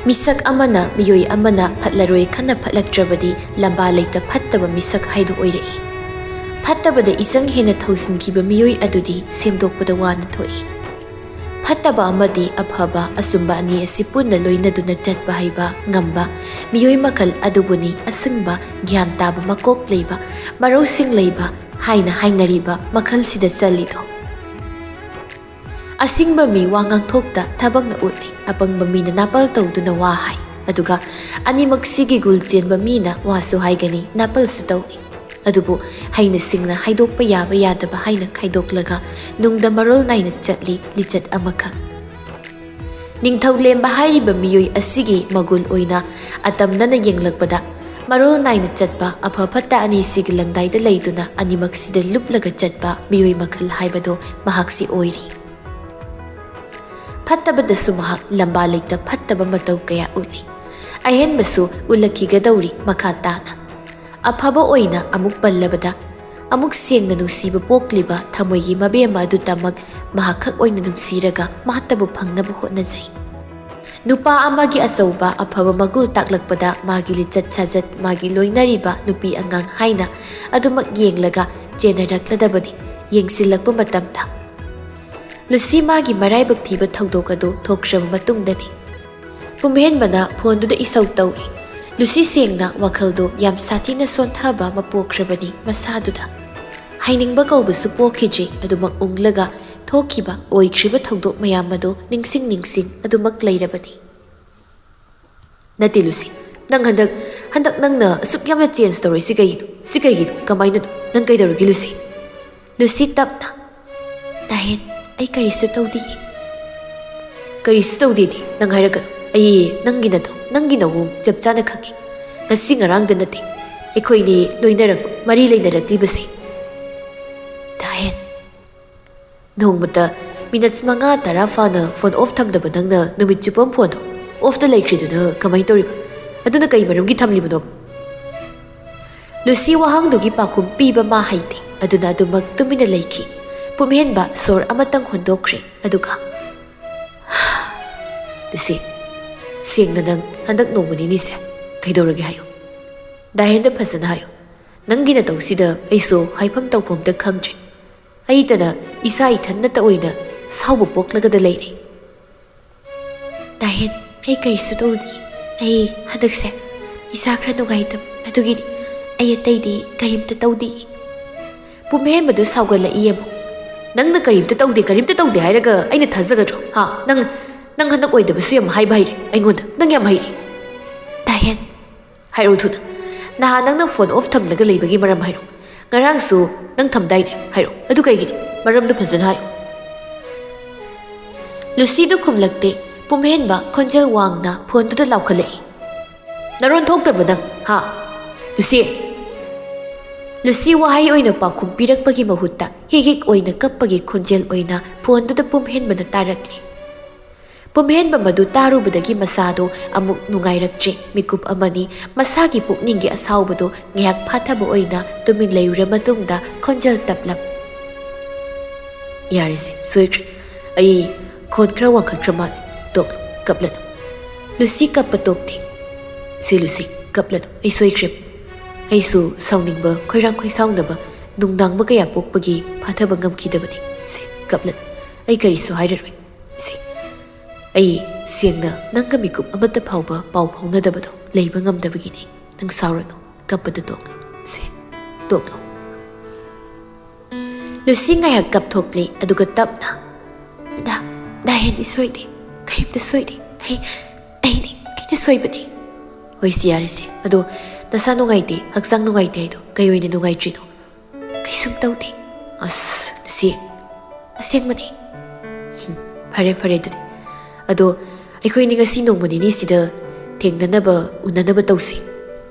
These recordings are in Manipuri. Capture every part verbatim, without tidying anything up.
ꯃꯤꯁꯛ ꯑꯃꯅ, ꯃꯤꯑꯣꯏ ꯑꯃꯅ ꯐꯠꯂꯔꯣꯏ ꯈꯟꯅ ꯐꯠꯂꯛꯇ꯭ꯔꯕꯗꯤ ꯂꯝꯕꯥ ꯂꯩꯇ ꯐꯠꯇꯕ ꯃꯤꯁꯛ ꯍꯥꯏꯗꯨ ꯑꯣꯏꯔꯛꯏ꯫ ꯐꯠꯇꯕꯗ ꯏꯆꯪ ꯍꯦꯟꯅ ꯊꯧꯖꯤꯟꯈꯤꯕ ꯃꯤꯑꯣꯏ ꯑꯗꯨꯗꯤ ꯁꯦꯝꯗꯣꯛꯄꯗ ꯋꯥꯅ ꯊꯣꯛꯏ꯫ ꯐꯠꯇꯕ ꯑꯃꯗꯤ ꯑꯐꯕ, ꯑꯆꯨꯝꯕ ꯑꯅꯤ ꯑꯁꯤ ꯄꯨꯟꯅ ꯂꯣꯏꯅꯗꯨꯅ ꯆꯠꯄ ꯍꯩꯕ ꯉꯝꯕ ꯃꯤꯑꯣꯏ ꯃꯈꯜ ꯑꯗꯨꯕꯨꯅꯤ ꯑꯁꯤꯡꯕ, ꯒ꯭ꯌꯥꯟ ꯇꯥꯕ, ꯃꯀꯣꯛ ꯂꯩꯕ, ꯃꯔꯧꯁꯤꯡ ꯂꯩꯕ ꯍꯥꯏꯅ ꯍꯥꯏꯅꯔꯤꯕ ꯃꯈꯜꯁꯤꯗ ꯆꯜꯂꯤꯗꯣ꯫ ꯑꯁꯤꯡꯕ ꯃꯤ ꯋꯥ ꯉꯥꯡꯊꯣꯛꯇ ꯊꯕꯛꯅ ꯎꯠꯂꯤ, ꯑꯄꯪꯕ ꯃꯤꯅ ꯅꯥꯄꯜ ꯇꯧꯗꯨꯅ ꯋꯥ ꯍꯥꯏ꯫ ꯑꯗꯨꯒ ꯑꯅꯤꯃꯛꯁꯤꯒꯤ ꯒꯨꯜ ꯆꯦꯟꯕ ꯃꯤꯅ ꯋꯥꯁꯨ ꯍꯥꯏꯒꯅꯤ, ꯅꯥꯄꯜꯁꯨ ꯇꯧꯏ꯫ ꯑꯗꯨꯕꯨ ꯍꯩꯅ ꯁꯤꯡꯅ ꯍꯥꯏꯗꯣꯛꯄ ꯌꯥꯕ ꯌꯥꯗꯕ ꯍꯥꯏꯅ ꯈꯥꯏꯗꯣꯛꯂꯒ ꯅꯨꯡꯗ ꯃꯔꯣꯜ ꯅꯥꯏꯅ ꯆꯠꯂꯤ ꯂꯤꯆꯠ ꯑꯃꯈꯛ꯫ ꯅꯤꯡꯊꯧ ꯂꯦꯝꯕ ꯍꯥꯏꯔꯤꯕ ꯃꯤꯑꯣꯏ ꯑꯁꯤꯒꯤ ꯃꯒꯨꯜ ꯑꯣꯏꯅ ꯑꯇꯝꯅꯅ ꯌꯦꯡꯂꯛꯄꯗ, ꯃꯔꯣꯜ ꯅꯥꯏꯅ ꯆꯠꯄ ꯑꯐ ꯐꯠꯇ ꯑꯅꯤꯁꯤꯒꯤ ꯂꯪꯗꯥꯏꯗ ꯂꯩꯗꯨꯅ ꯑꯅꯤꯃꯛꯁꯤꯗ ꯂꯨꯞꯂꯒ ꯆꯠꯄ ꯃꯤꯑꯣꯏ ꯃꯈꯜ ꯍꯥꯏꯕꯗꯨ ꯃꯍꯥꯛꯁꯤ ꯑꯣꯏꯔꯤ꯫ ꯐꯠꯇꯕꯗꯁꯨ ꯃꯍꯥꯛ ꯂꯝꯕꯥ ꯂꯩꯇ ꯐꯠꯇꯕ ꯃꯇꯧ ꯀꯌꯥ ꯎꯠꯂꯤ꯫ ꯑꯍꯦꯟꯕꯁꯨ ꯎꯠꯂꯛꯈꯤꯒꯗꯧꯔꯤ ꯃꯈꯥ ꯇꯥꯅ꯫ ꯑꯐꯕ ꯑꯣꯏꯅ ꯑꯃꯨꯛ ꯄꯜꯂꯕꯗ, ꯑꯃꯨꯛ ꯁꯦꯡꯅ ꯅꯨꯡꯁꯤꯕ ꯄꯣꯛꯂꯤꯕ ꯊꯃꯣꯏꯒꯤ ꯃꯕꯦꯝꯃ ꯑꯗꯨꯇꯃꯛ ꯃꯍꯥꯛꯈꯛ ꯑꯣꯏꯅ ꯅꯨꯡꯁꯤꯔꯒ ꯃꯍꯥꯛꯇꯕꯨ ꯐꯪꯅꯕ ꯍꯣꯠꯅꯖꯩ꯫ ꯅꯨꯄꯥ ꯑꯃꯒꯤ ꯑꯆꯧꯕ ꯑꯐꯕ ꯃꯒꯨꯜ ꯇꯥꯛꯂꯛꯄꯗ ꯃꯥꯒꯤ ꯂꯤꯆꯠ ꯁꯥꯖꯠ, ꯃꯥꯒꯤ ꯂꯣꯏꯅꯔꯤꯕ ꯅꯨꯄꯤ ꯑꯉꯥꯡ ꯍꯥꯏꯅ ꯑꯗꯨꯃꯛ ꯌꯦꯡꯂꯒ ꯆꯦꯟꯅꯔꯛꯂꯗꯕꯅꯤ꯫ ꯌꯦꯡꯁꯤꯜꯂꯛꯄ ꯃꯇꯝꯗ ꯂꯨꯁꯤ ꯃꯥꯒꯤ ꯃꯔꯥꯏꯕꯛ ꯊꯤꯕ ꯊꯧꯗꯣꯛ ꯑꯗꯨ ꯊꯣꯛꯈ꯭ꯔꯕ ꯃꯇꯨꯡꯗꯅꯤ꯫ ꯄꯨꯝꯍꯦꯟꯕꯅ ꯐꯣꯟꯗꯨꯗ ꯏꯁꯧ ꯇꯧꯔꯤ꯫ ꯂꯨꯁꯤ ꯁꯦꯡꯅ ꯋꯥꯈꯜꯗꯨ ꯌꯥꯝ ꯁꯥꯊꯤꯅ ꯁꯣꯟꯊꯕ ꯑꯃ ꯄꯣꯛꯈ꯭ꯔꯕꯅꯤ ꯃꯁꯥꯗꯨꯗ꯫ ꯍꯥꯏꯅꯤꯡꯕ ꯀꯧꯕꯁꯨ ꯄꯣꯛꯈꯤꯗ꯭ꯔꯤ, ꯑꯗꯨꯃꯛ ꯎꯪꯂꯒ ꯊꯣꯛꯈꯤꯕ ꯑꯣꯏꯈ꯭ꯔꯤꯕ ꯊꯧꯗꯣꯛ ꯃꯌꯥꯝ ꯑꯗꯨ ꯅꯤꯡꯁꯤꯡ ꯅꯤꯡꯁꯤꯡ ꯑꯗꯨꯃꯛ ꯂꯩꯔꯕꯅꯤ꯫ "ꯅꯠꯇꯦ ꯂꯨꯁꯤ, ꯅꯪ ꯍꯟꯗꯛ, ꯍꯟꯗꯛ ꯅꯪꯅ ꯑꯁꯨꯛ ꯌꯥꯝꯅ ꯆꯦꯟꯖ ꯇꯧꯔꯤꯁꯤ ꯀꯩꯒꯤꯅꯣ? ꯁꯤ ꯀꯩꯒꯤꯅꯣ? ꯀꯃꯥꯏꯅꯅꯣ? ꯅꯪ ꯀꯩꯗꯧꯔꯒꯦ ꯂꯨꯁꯤ?" ꯂꯨꯁꯤ ꯇꯞꯅ, "ꯇꯥꯍꯦꯟ, ꯑꯩ ꯀꯔꯤꯁꯨ ꯇꯧꯗꯤꯌꯦ꯫" "ꯀꯔꯤꯁꯨ ꯇꯧꯗꯦꯗꯤ ꯅꯪ ꯍꯥꯏꯔꯛꯀꯅꯨ꯫ ꯑꯩ ꯅꯪꯒꯤ ꯅꯊꯧ, ꯅꯪꯒꯤ ꯅꯑꯣꯡ ꯆꯞ ꯆꯥꯅ ꯈꯪꯉꯤ꯫ ꯉꯁꯤ ꯉꯔꯥꯡꯗ ꯅꯠꯇꯦ ꯑꯩꯈꯣꯏꯅꯤ ꯂꯣꯏꯅꯔꯛꯄ, ꯃꯔꯤ ꯂꯩꯅꯔꯛꯂꯤꯕꯁꯦ꯫ ꯇꯥꯍꯦꯟ, ꯅꯣꯡꯃꯇ ꯃꯤꯅꯠꯁ ꯃꯉꯥ ꯇꯔꯥ ꯐꯥꯅ ꯐꯣꯟ ꯑꯣꯐ ꯊꯝꯗꯕ ꯅꯪꯅ ꯅꯨꯃꯤꯠ ꯆꯨꯞꯄ ꯐꯣꯟꯗꯣ ꯑꯣꯐꯇ ꯂꯩꯈ꯭ꯔꯤꯗꯨꯅ ꯀꯃꯥꯏꯅ ꯇꯧꯔꯤꯕ? ꯑꯗꯨꯅ ꯀꯩ ꯃꯔꯝꯒꯤ ꯊꯝꯂꯤꯕꯅꯣ?" ꯂꯨꯁꯤ ꯋꯥꯍꯪꯗꯨꯒꯤ ꯄꯥꯎꯈꯨꯝ ꯄꯤꯕ ꯃꯥ ꯍꯩꯇꯦ, ꯑꯗꯨꯅ ꯑꯗꯨꯃꯛ ꯇꯨꯃꯤꯟꯅ ꯂꯩꯈꯤ꯫ ꯄꯨꯝꯍꯦꯟꯕ ꯁꯣꯔ ꯑꯃꯇꯪ ꯍꯣꯟꯗꯣꯛꯈ꯭ꯔꯦ, ꯑꯗꯨꯒ, "ꯂꯨꯁꯤ, ꯁꯦꯡꯅ ꯅꯪ ꯍꯟꯗꯛ ꯅꯣꯡꯃ ꯅꯤꯅꯤꯁꯦ ꯀꯩꯗꯧꯔꯒꯦ ꯍꯥꯏꯌꯨ꯫ ꯗꯥꯍꯦꯟꯗ ꯐꯖꯅ ꯍꯥꯏꯌꯨ꯫ ꯅꯪꯒꯤ ꯅꯇꯧꯁꯤꯗ ꯑꯩꯁꯨ ꯍꯥꯏꯐꯝ ꯇꯧꯐꯝꯗ ꯈꯪꯗ꯭ꯔꯦ꯫ ꯑꯩꯇꯅ ꯏꯁꯥ ꯏꯊꯟꯗꯇ ꯑꯣꯏꯅ ꯑꯁꯥꯎꯕ ꯄꯣꯛꯂꯒꯗ ꯂꯩꯔꯦ꯫ ꯗꯥꯍꯦꯟ, ꯑꯩ ꯀꯔꯤꯁꯨ ꯇꯧꯗꯦ꯫ ꯑꯩ ꯍꯟꯗꯛꯁꯦ ꯏꯁꯥ ꯈꯔ ꯅꯨꯡꯉꯥꯏꯇꯕ ꯑꯗꯨꯒꯤꯅꯤ꯫ ꯑꯩ ꯑꯇꯩꯗꯤ ꯀꯔꯤꯝꯇ ꯇꯧꯗꯦ꯫ ꯄꯨꯝꯍꯦꯟꯕꯗꯨ ꯁꯥꯎꯒꯠꯂꯛꯏ ꯑꯃꯨꯛ꯫ ꯅꯪꯅ ꯀꯔꯤꯝꯇ ꯇꯧꯗꯦ, ꯀꯔꯤꯝꯇ ꯇꯧꯗꯦ ꯍꯥꯏꯔꯒ ꯑꯩꯅ ꯊꯥꯖꯒꯗ꯭ꯔꯣ? ꯍꯥ? ꯅꯪ, ꯅꯪ ꯍꯟꯗꯛ ꯑꯣꯏꯗꯕꯁꯨ ꯌꯥꯝ ꯍꯥꯏꯕ ꯍꯩꯔꯦ ꯑꯩꯉꯣꯟꯗ꯫ ꯅꯪ ꯌꯥꯝ ꯍꯩꯔꯦ꯫ ꯗꯥꯍꯦꯟ, ꯍꯥꯏꯔꯛꯑꯣ ꯊꯨꯅ꯫ ꯅꯍꯥꯟ ꯅꯪꯅ phone off ꯊꯝꯂꯒ ꯂꯩꯕꯒꯤ ꯃꯔꯝ ꯍꯥꯏꯔꯣ꯫ ꯉꯔꯥꯡꯁꯨ ꯅꯪ ꯊꯝꯗꯥꯏꯅꯦ? ꯍꯥꯏꯔꯣ꯫ ꯑꯗꯨ ꯀꯩꯒꯤꯅꯣ? ꯃꯔꯝꯗꯨ ꯐꯖꯅ ꯍꯥꯏꯌꯨ꯫ ꯂꯨꯁꯤꯗꯨ ꯈꯨꯝꯂꯛꯇꯦ꯫ ꯄꯨꯝꯍꯦꯟꯕ ꯈꯣꯟꯖꯦꯜ ꯋꯥꯡꯅ phoneꯗꯨꯗ ꯂꯥꯎꯈꯠꯂꯛꯏ꯫ ꯅꯔꯣꯟ ꯊꯣꯛꯇꯕ꯭ꯔꯣ ꯅꯪ? ꯍꯥ? ꯂꯨꯁꯤ! ꯂꯨꯁꯤ ꯋꯥꯍꯩ ꯑꯣꯏꯅ ꯄꯥꯎꯈꯨꯝ ꯄꯤꯔꯛꯄꯒꯤ ꯃꯍꯨꯠꯇ ꯍꯤꯛ ꯍꯤꯛ ꯑꯣꯏꯅ ꯀꯞꯄꯒꯤ ꯈꯣꯟꯖꯦꯜ ꯑꯣꯏꯅ phoneꯗꯨꯗ ꯄꯨꯝꯍꯦꯟꯕꯅ ꯇꯥꯔꯛꯂꯤ꯫ ꯄꯨꯝꯍꯦꯟꯕ ꯃꯗꯨ ꯇꯥꯔꯨꯕꯗꯒꯤ ꯃꯁꯥꯗꯣ ꯑꯃꯨꯛ ꯅꯨꯡꯉꯥꯏꯔꯛꯇ꯭ꯔꯦ꯫ ꯃꯤꯀꯨꯞ ꯑꯃꯅꯤ ꯃꯁꯥꯒꯤ ꯄꯨꯛꯅꯤꯡꯒꯤ ꯑꯁꯥꯎꯕꯗꯣ ꯉꯥꯏꯍꯥꯛ ꯐꯥꯊꯕ ꯑꯣꯏꯅ ꯇꯨꯃꯤꯟ ꯂꯩꯔꯨꯔ ꯃꯇꯨꯡꯗ ꯈꯣꯟꯖꯦꯜ ꯇꯞꯂꯞ, "ꯌꯥꯔꯦꯁꯦ, ꯁꯣꯏꯈ꯭ꯔꯦ꯫ ꯑꯩ ꯈꯣꯟ ꯈꯔ ꯋꯥꯡꯈꯠꯈ꯭ꯔ ꯃꯥꯜꯂꯦ꯫ ꯇꯣꯛꯂꯣ, ꯀꯞꯂꯅꯨ꯫" ꯂꯨꯁꯤ ꯀꯞꯄ ꯇꯣꯛꯇꯦ꯫ "ꯁꯦ ꯂꯨꯁꯤ, ꯀꯞꯂꯅꯨ꯫ ꯑꯩ ꯁꯣꯏꯈ꯭ꯔꯦ꯫ ꯑꯩꯁꯨ ꯁꯥꯎꯅꯤꯡꯕ, ꯈꯣꯏꯔꯥꯡ ꯈꯣꯏꯁꯥꯎꯅꯕ, ꯅꯨꯡꯅꯥꯡꯕ ꯀꯌꯥ ꯄꯣꯛꯄꯒꯤ ꯐꯥꯊꯕ ꯉꯝꯈꯤꯗꯕꯅꯤ꯫ ꯁꯦ, ꯀꯞꯂꯅꯨ꯫ ꯑꯩ ꯀꯔꯤꯁꯨ ꯍꯥꯏꯔꯔꯣꯏ꯫ ꯁꯦ, ꯑꯩ ꯁꯦꯡꯅ ꯅꯪꯒ ꯃꯤꯀꯨꯞ ꯑꯃꯠꯇ ꯐꯥꯎꯕ ꯄꯥꯎ ꯐꯥꯎꯅꯗꯕꯗꯣ ꯂꯩꯕ ꯉꯝꯗꯕꯒꯤꯅꯤ꯫ ꯅꯪ ꯁꯥꯎꯔꯅꯨ, ꯀꯞꯄꯗꯨ ꯇꯣꯛꯂꯣ꯫ ꯁꯦ, ꯇꯣꯛꯂꯣ꯫" ꯂꯨꯁꯤ ꯉꯥꯏꯍꯥꯛ ꯀꯞꯊꯣꯛꯂꯤ, ꯑꯗꯨꯒ ꯇꯞꯅ, "ꯗꯥ, ꯗꯥꯍꯦꯟꯗꯤ ꯁꯣꯏꯗꯦ, ꯀꯔꯤꯝꯇ ꯁꯣꯏꯗꯦ꯫ ꯑꯩ, ꯑꯩꯅꯤ, ꯑꯩꯅ ꯁꯣꯏꯕꯅꯤ꯫" "ꯍꯣꯏ, ꯁꯤ ꯌꯥꯔꯦꯁꯦ꯫ ꯑꯗꯣ ꯅꯁꯥ ꯅꯨꯡꯉꯥꯏꯇꯦ, ꯍꯛꯆꯥꯡ ꯅꯨꯡꯉꯥꯏꯇꯦ ꯍꯥꯏꯗꯣ ꯀꯩ ꯑꯣꯏꯅ ꯅꯨꯡꯉꯥꯏꯇ꯭ꯔꯤꯅꯣ?" "ꯀꯩꯁꯨꯝ ꯇꯧꯗꯦ꯫" "ꯑꯁ, ꯂꯨꯁꯤ, ꯑꯁꯦꯡꯕꯅꯦ꯫" "ꯍꯨꯝ, ꯐꯔꯦ, ꯐꯔꯦ ꯑꯗꯨꯗꯤ꯫ ꯑꯗꯣ ꯑꯩꯈꯣꯏꯅꯤ ꯉꯁꯤ ꯅꯣꯡꯃ ꯅꯤꯅꯤꯁꯤꯗ ꯊꯦꯡꯅꯅꯕ, ꯎꯅꯅꯕ ꯇꯧꯁꯤ꯫"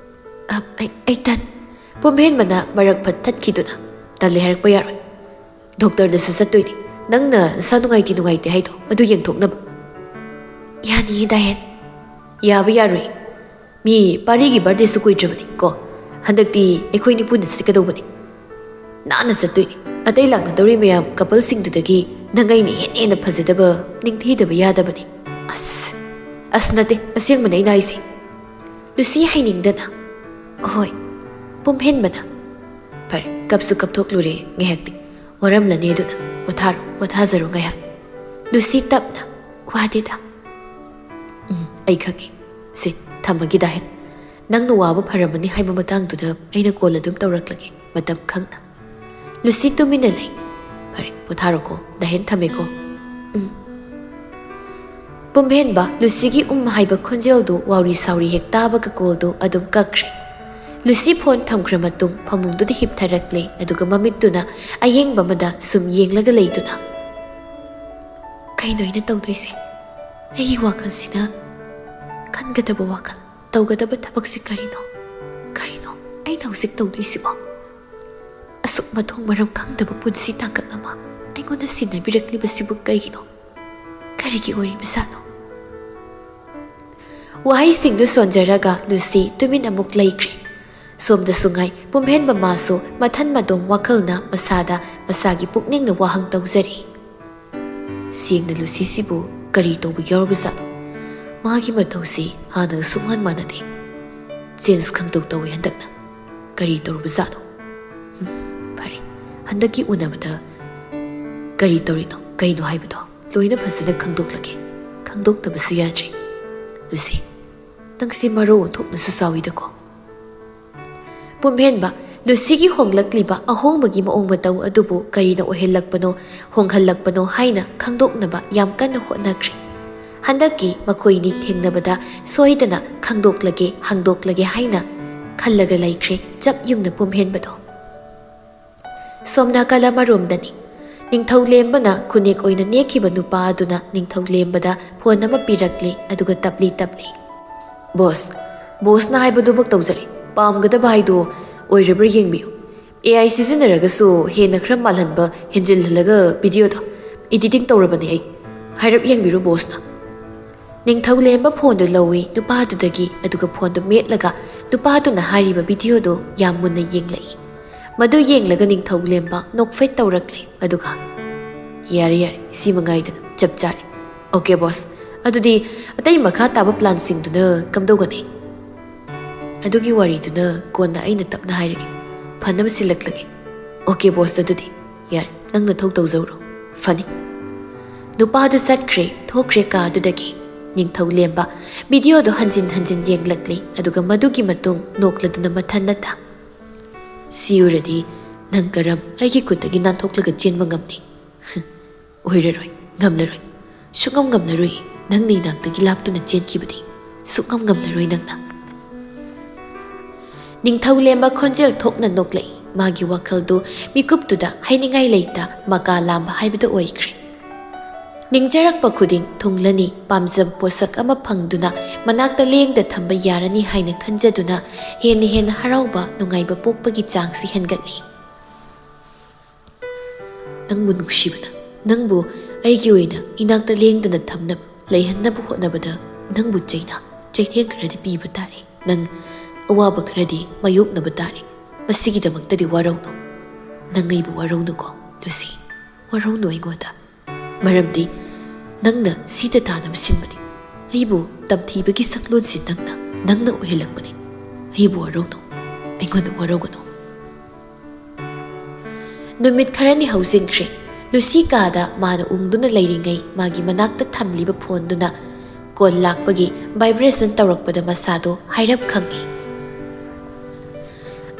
"ꯑ, ꯑꯩ, ꯑꯩ ꯇꯟ꯫" ꯄꯨꯝꯍꯦꯟꯕꯅ ꯃꯔꯛ ꯐꯠ ꯊꯠꯈꯤꯗꯨꯅ, "ꯇꯜꯂꯦ ꯍꯥꯏꯔꯛꯄ ꯌꯥꯔꯣꯏ꯫ ꯗꯣꯛꯇꯔꯗꯁꯨ ꯆꯠꯇꯣꯏꯅꯤ꯫ ꯅꯪꯅ ꯅꯁꯥ ꯅꯨꯡꯉꯥꯏꯇꯦ, ꯅꯨꯡꯉꯥꯏꯇꯦ ꯍꯥꯏꯗꯣ ꯑꯗꯨ ꯌꯦꯡꯊꯣꯛꯅꯕ꯫" "ꯌꯥꯅꯤꯌꯦ, ꯗꯥꯍꯦꯟ꯫" "ꯌꯥꯕ ꯌꯥꯔꯣꯏ꯫ ꯃꯤ ꯄꯥꯔꯤꯒꯤ birthdayꯁꯨ ꯀꯨꯏꯗ꯭ꯔꯕꯅꯤ ꯀꯣ꯫ ꯍꯟꯗꯛꯇꯤ ꯑꯩꯈꯣꯏꯅꯤ ꯄꯨꯟꯅ ꯆꯠꯀꯗꯧꯕꯅꯤ꯫ ꯅꯥꯟꯅ ꯆꯠꯇꯣꯏꯅꯤ꯫ ꯑꯇꯩ ꯂꯥꯛꯅꯗꯧꯔꯤ ꯃꯌꯥꯝ coupleꯁꯤꯡꯗꯨꯗꯒꯤ ꯅꯪ ꯑꯩꯅ ꯍꯦꯟꯅ ꯍꯦꯟꯅ ꯐꯖꯗꯕ, ꯅꯤꯡꯊꯤꯗꯕ ꯌꯥꯗꯕꯅꯤ꯫" "ꯑꯁ, "ꯑꯁ, ꯅꯠꯇꯦ, ꯑꯁꯦꯡꯕꯅꯦ ꯑꯩꯅ ꯍꯥꯏꯁꯦ꯫" ꯂꯨꯁꯤ ꯍꯩꯅꯤꯡꯗꯅ, "ꯑꯍꯣꯏ꯫" ꯄꯨꯝꯍꯦꯟꯕꯅ, "ꯐꯔꯦ, ꯀꯞꯁꯨ ꯀꯞꯊꯣꯛꯂꯨꯔꯦ ꯉꯥꯏꯍꯥꯛꯇꯤ, ꯋꯥꯔꯝꯂꯅꯤ, ꯑꯗꯨꯅ ꯄꯣꯊꯥꯔꯣ, ꯄꯣꯊꯥꯖꯔꯣ ꯉꯥꯏꯍꯥꯛ꯫" ꯂꯨꯁꯤ ꯇꯞꯅ, "ꯋꯥꯗꯦꯗ꯫" "ꯎꯝ, ꯑꯩ ꯈꯪꯉꯤ꯫ ꯁꯦ, ꯊꯝꯃꯒꯦ ꯗꯥꯍꯦꯟ꯫ ꯅꯪꯅ ꯋꯥꯕ ꯐꯔꯝꯃꯅꯤ ꯍꯥꯏꯕ ꯃꯇꯥꯡꯗꯨꯗ ꯑꯩꯅ ꯀꯣꯜ ꯑꯗꯨꯝ ꯇꯧꯔꯛꯂꯒꯦ, ꯃꯇꯝ ꯈꯪꯅ꯫" ꯂꯨꯁꯤ ꯇꯨꯃꯤꯟꯅ ꯂꯩ꯫ "ꯐꯔꯦ, ꯄꯣꯊꯥꯔꯣꯀꯣ, ꯗꯥꯍꯦꯟ, ꯊꯝꯃꯦꯀꯣ꯫" "ꯎꯝ꯫" ꯄꯨꯝꯍꯦꯟꯕ ꯂꯨꯁꯤꯒꯤ "ꯎꯝ" ꯍꯥꯏꯕ ꯈꯣꯟꯖꯦꯜꯗꯨ ꯋꯥꯎꯔꯤ ꯁꯥꯎꯔꯤ ꯍꯦꯛ ꯇꯥꯕꯒ ꯀꯣꯜꯗꯨ ꯑꯗꯨꯝ ꯀꯛꯈ꯭ꯔꯦ꯫ ꯂꯨꯁꯤ ꯐꯣꯟ ꯊꯝꯈ꯭ꯔ ꯃꯇꯨꯡ ꯐꯃꯨꯡꯗꯨꯗ ꯍꯤꯞꯊꯔꯛꯂꯦ, ꯑꯗꯨꯒ ꯃꯃꯤꯠꯇꯨꯅ ꯑꯌꯦꯡꯕ ꯑꯃꯗ ꯁꯨꯝ ꯌꯦꯡꯂꯒ ꯂꯩꯗꯨꯅ, "ꯀꯩꯅꯣ ꯑꯩꯅ ꯇꯧꯗꯣꯏꯁꯦ? ꯑꯩꯒꯤ ꯋꯥꯈꯜꯁꯤꯅ ꯈꯟꯒꯗꯕ ꯋꯥꯈꯜ, ꯇꯧꯒꯗꯕ ꯊꯕꯛꯁꯤ ꯀꯔꯤꯅꯣ? ꯀꯔꯤꯅꯣ ꯑꯩꯅ ꯍꯧꯖꯤꯛ ꯇꯧꯗꯣꯏꯁꯤꯕꯣ? ꯑꯁꯨꯛ ꯃꯊꯣꯡ ꯃꯔꯝ ꯈꯪꯗꯕ ꯄꯨꯟꯁꯤ ꯇꯥꯡꯀꯛ ꯑꯃ ꯑꯩꯉꯣꯟꯗ ꯁꯤꯟꯅꯕꯤꯔꯛꯂꯤꯕꯁꯤꯕꯨ ꯀꯩꯒꯤꯅꯣ? ꯀꯔꯤꯒꯤ ꯑꯣꯏꯔꯤꯕꯖꯥꯠꯅꯣ?" ꯋꯥꯍꯩꯁꯤꯡꯗꯨ ꯁꯣꯟꯖꯔꯒ ꯂꯨꯁꯤ ꯇꯨꯃꯤꯟ ꯑꯃꯨꯛ ꯂꯩꯈ꯭ꯔꯦ꯫ ꯁꯣꯝꯗꯁꯨ ꯉꯥꯏ, ꯄꯨꯝꯍꯦꯟꯕ ꯃꯥꯁꯨ ꯃꯊꯟ ꯃꯗꯣꯝ ꯋꯥꯈꯜꯅ ꯃꯁꯥꯗ ꯃꯁꯥꯒꯤ ꯄꯨꯛꯅꯤꯡꯅ ꯋꯥꯍꯪ ꯇꯧꯖꯔꯤ꯫ "ꯁꯦꯡꯅ ꯂꯨꯁꯤꯁꯤꯕꯨ ꯀꯔꯤ ꯇꯧꯕ ꯌꯥꯎꯔꯕꯖꯥꯠꯅꯣ? ꯃꯥꯒꯤ ꯃꯇꯧꯁꯤ ꯍꯥꯟꯅꯒ ꯁꯨꯡꯃꯥꯟ ꯃꯥꯟꯅꯗꯦ꯫ ꯆꯦꯟꯖ ꯈꯪꯇꯧ ꯇꯧꯏ ꯍꯟꯗꯛꯅ꯫ ꯀꯔꯤ ꯇꯧꯔꯕꯖꯥꯠꯅꯣ? ꯎꯝ, ꯐꯔꯦ, ꯍꯟꯗꯛꯀꯤ ꯎꯅꯕꯗ ꯀꯔꯤ ꯇꯧꯔꯤꯅꯣ, ꯀꯩꯅꯣ ꯍꯥꯏꯕꯗꯣ ꯂꯣꯏꯅ ꯐꯖꯅ ꯈꯪꯗꯣꯛꯂꯒꯦ꯫ ꯈꯪꯗꯣꯛꯇꯕꯁꯨ ꯌꯥꯗ꯭ꯔꯦ꯫ ꯂꯨꯁꯤ, ꯅꯪꯁꯤ ꯃꯔꯣꯜ ꯑꯣꯟꯊꯣꯛꯅꯁꯨ ꯆꯥꯎꯏꯗꯀꯣ꯫" ꯄꯨꯝꯍꯦꯟꯕ, ꯂꯨꯁꯤꯒꯤ ꯍꯣꯡꯂꯛꯂꯤꯕ ꯑꯍꯣꯡꯕꯒꯤ ꯃꯑꯣꯡ ꯃꯇꯧ ꯑꯗꯨꯕꯨ ꯀꯔꯤꯅ ꯑꯣꯏꯍꯜꯂꯛꯄꯅꯣ, ꯍꯣꯡꯍꯜꯂꯛꯄꯅꯣ ꯍꯥꯏꯅ ꯈꯪꯗꯣꯛꯅꯕ ꯌꯥꯝ ꯀꯟꯅ ꯍꯣꯠꯅꯈ꯭ꯔꯦ꯫ ꯍꯟꯗꯛꯀꯤ ꯃꯈꯣꯏꯅꯤ ꯊꯦꯡꯅꯕꯗ ꯁꯣꯏꯗꯅ ꯈꯪꯗꯣꯛꯂꯒꯦ, ꯍꯪꯗꯣꯛꯂꯒꯦ ꯍꯥꯏꯅ ꯈꯜꯂꯒ ꯂꯩꯈ꯭ꯔꯦ ꯆꯞ ꯌꯨꯡꯅ ꯄꯨꯝꯍꯦꯟꯕꯗꯣ꯫ ꯁꯣꯝ ꯅꯥꯀꯜ ꯑꯃꯔꯣꯝꯗꯅꯤ꯫ ꯅꯤꯡꯊꯧ ꯂꯦꯝꯕꯅ ꯈꯨꯅꯦꯛ ꯑꯣꯏꯅ ꯅꯦꯛꯈꯤꯕ ꯅꯨꯄꯥ ꯑꯗꯨꯅ ꯅꯤꯡꯊꯧ ꯂꯦꯝꯕꯗ ꯐꯣꯟ ꯑꯃ ꯄꯤꯔꯛꯂꯦ, ꯑꯗꯨꯒ ꯇꯞꯂꯤ ꯇꯞꯂꯤ, "ꯕꯣꯁ, ꯕꯣꯁꯅ ꯍꯥꯏꯕꯗꯨꯃꯛ ꯇꯧꯖꯔꯦ꯫ ꯄꯥꯝꯒꯗꯕ ꯍꯥꯏꯗꯣ ꯑꯣꯏꯔꯕ꯭ꯔꯥ ꯌꯦꯡꯕꯤꯌꯨ꯫ ꯑꯦ ꯑꯥꯏ ꯁꯤꯖꯤꯟꯅꯔꯒꯁꯨ ꯍꯦꯟꯅ ꯈꯔ ꯃꯥꯜꯍꯟꯕ, ꯍꯦꯟꯖꯤꯜꯍꯜꯂꯒ ꯚꯤꯗꯤꯑꯣꯗꯣ ꯏꯗꯤꯇꯤꯡ ꯇꯧꯔꯕꯅꯦ ꯑꯩ꯫ ꯍꯥꯏꯔꯞ ꯌꯦꯡꯕꯤꯔꯨ, ꯕꯣꯁꯅ꯫" ꯅꯤꯡꯊꯧ ꯂꯦꯝꯕ ꯐꯣꯟꯗꯨ ꯂꯧꯏ ꯅꯨꯄꯥꯗꯨꯗꯒꯤ, ꯑꯗꯨꯒ ꯐꯣꯟꯗꯨ ꯃꯦꯠꯂꯒ ꯅꯨꯄꯥꯗꯨꯅ ꯍꯥꯏꯔꯤꯕ ꯚꯤꯗꯤꯑꯣꯗꯨ ꯌꯥꯝ ꯃꯨꯟꯅ ꯌꯦꯡꯂꯛꯏ꯫ ꯃꯗꯨ ꯌꯦꯡꯂꯒ ꯅꯤꯡꯊꯧ ꯂꯦꯝꯕ ꯅꯣꯛꯐꯦꯠ ꯇꯧꯔꯛꯂꯦ, ꯑꯗꯨꯒ, "ꯌꯥꯔꯦ, ꯌꯥꯔꯦ, ꯁꯤ ꯃꯉꯥꯏꯗꯅ ꯆꯞ ꯆꯥꯔꯦ꯫ ꯑꯣꯀꯦ ꯕꯣꯁ, ꯑꯗꯨꯗꯤ ꯑꯇꯩ ꯃꯈꯥ ꯇꯥꯕ ꯄ꯭ꯂꯥꯟꯁꯤꯡꯗꯨꯅ ꯀꯝꯗꯧꯒꯅꯤ? ꯑꯗꯨꯒꯤ ꯋꯥꯔꯤꯗꯨꯅ ꯀꯣꯟꯅ ꯑꯩꯅ ꯇꯞꯅ ꯍꯥꯏꯔꯒꯦ꯫ ꯐꯅꯕ ꯁꯤꯜꯂꯛꯂꯒꯦ꯫ ꯑꯣꯀꯦ ꯕꯣꯁ, ꯑꯗꯨꯗꯤ ꯌꯥꯔꯦ, ꯅꯪ ꯅꯊꯧ ꯇꯧꯖꯧꯔꯣ꯫ ꯐꯅꯤ꯫ ꯅꯨꯄꯥꯗꯨ ꯆꯠꯈ꯭ꯔꯦ, ꯊꯣꯛꯈ꯭ꯔꯦ ꯀꯥꯗꯨꯗꯒꯤ꯫ ꯅꯤꯡꯊꯧ ꯂꯦꯝꯕ ꯚꯤꯗꯤꯑꯣꯗꯣ ꯍꯟꯖꯤꯟ ꯍꯟꯖꯤꯟ ꯌꯦꯡꯂꯛꯂꯤ, ꯑꯗꯨꯒ ꯃꯗꯨꯒꯤ ꯃꯇꯨꯡ ꯅꯣꯛꯂꯗꯨꯅ ꯃꯊꯟꯅꯇ, "ꯁꯤ ꯎꯔꯗꯤ ꯅꯪ ꯀꯔꯝ ꯑꯩꯒꯤ ꯈꯨꯠꯇꯒꯤ ꯅꯥꯟꯊꯣꯛꯂꯒ ꯆꯦꯟꯕ ꯉꯝꯅꯤ?" "ꯑꯣꯏꯔꯔꯣꯏ, ꯉꯝꯂꯔꯣꯏ, ꯁꯨꯡꯉꯝ ꯉꯝꯂꯔꯣꯏ꯫ ꯅꯪꯅ ꯏꯅꯥꯛꯇꯒꯤ ꯂꯥꯞꯇꯨꯅ ꯆꯦꯟꯈꯤꯕꯗꯤ ꯁꯨꯡꯉꯝ ꯉꯝꯂꯔꯣꯏ ꯅꯪꯅ꯫" ꯅꯤꯡꯊꯧ ꯂꯦꯝꯕ ꯈꯣꯟꯖꯦꯜ ꯊꯣꯛꯅ ꯅꯣꯛꯂꯛꯏ꯫ ꯃꯥꯒꯤ ꯋꯥꯈꯜꯗꯨ ꯃꯤꯀꯨꯞꯇꯨꯗ ꯍꯥꯏꯅꯤꯡꯉꯥꯏ ꯂꯩꯇ ꯃꯀꯥ ꯂꯥꯝꯕ ꯍꯥꯏꯕꯗꯨ ꯑꯣꯏꯈ꯭ꯔꯦ꯫ ꯅꯤꯡꯖꯔꯛꯄ ꯈꯨꯗꯤꯡ ꯊꯨꯡꯂꯅꯤ, ꯄꯥꯝꯖꯕ ꯄꯣꯠꯁꯛ ꯑꯃ ꯐꯪꯗꯨꯅ ꯃꯅꯥꯛꯇ ꯂꯦꯡꯗ ꯊꯝꯕ ꯌꯥꯔꯅꯤ ꯍꯥꯏꯅ ꯈꯟꯖꯗꯨꯅ ꯍꯦꯟꯅ ꯍꯦꯟꯅ ꯍꯔꯥꯎꯕ, ꯅꯨꯡꯉꯥꯏꯕ ꯄꯣꯛꯄꯒꯤ ꯆꯥꯡꯁꯤ ꯍꯦꯟꯒꯠꯂꯤ꯫ ꯅꯪꯕꯨ ꯅꯨꯡꯁꯤꯕꯅ, ꯅꯪꯕꯨ ꯑꯩꯒꯤ ꯑꯣꯏꯅ ꯏꯅꯥꯛꯇ ꯂꯦꯡꯗꯅ ꯊꯝꯅꯕ, ꯂꯩꯍꯟꯅꯕ ꯍꯣꯠꯅꯕꯗ ꯅꯪꯕꯨ ꯆꯩꯅ, ꯆꯩꯊꯦꯡ ꯈꯔꯗꯤ ꯄꯤꯕ ꯇꯥꯔꯦ꯫ ꯅꯪ ꯑꯋꯥꯕ ꯈꯔꯗꯤ ꯃꯥꯌꯣꯛꯅꯕ ꯇꯥꯔꯦ꯫ ꯃꯁꯤꯒꯤꯗꯃꯛꯇꯗꯤ ꯋꯥꯔꯧꯅꯨ꯫ ꯅꯪ ꯑꯩꯕꯨ ꯋꯥꯔꯧꯅꯨꯀꯣ, ꯂꯨꯁꯤ꯫ ꯋꯥꯔꯧꯅꯨ ꯑꯩꯉꯣꯟꯗ꯫ ꯃꯔꯝꯗꯤ ꯅꯪꯅ ꯁꯤꯗ ꯇꯥꯅꯕ ꯁꯤꯟꯕꯅꯤ꯫ ꯑꯩꯕꯨ ꯇꯝꯊꯤꯕꯒꯤ ꯁꯛꯂꯣꯟꯁꯤ ꯅꯪꯅ, ꯅꯪꯅ ꯑꯣꯏꯍꯜꯂꯛꯄꯅꯤ꯫ ꯑꯩꯕꯨ ꯋꯥꯔꯧꯅꯨ꯫ ꯑꯩꯉꯣꯟꯗ ꯋꯥꯔꯧꯒꯅꯨ꯫ ꯅꯨꯃꯤꯠ ꯈꯔꯅꯤ ꯍꯧꯖꯤꯟꯈ꯭ꯔꯦ꯫ ꯂꯨꯁꯤ ꯀꯥꯗ ꯃꯥꯅ ꯎꯪꯗꯨꯅ ꯂꯩꯔꯤꯉꯩ, ꯃꯥꯒꯤ ꯃꯅꯥꯛꯇ ꯊꯝꯂꯤꯕ ꯐꯣꯟꯗꯨꯅ ꯀꯣꯜ ꯂꯥꯛꯄꯒꯤ ꯚꯥꯏꯕ꯭ꯔꯦꯁꯟ ꯇꯧꯔꯛꯄꯗ ꯃꯁꯥꯗꯣ ꯍꯥꯏꯔꯞ ꯈꯪꯉꯤ꯫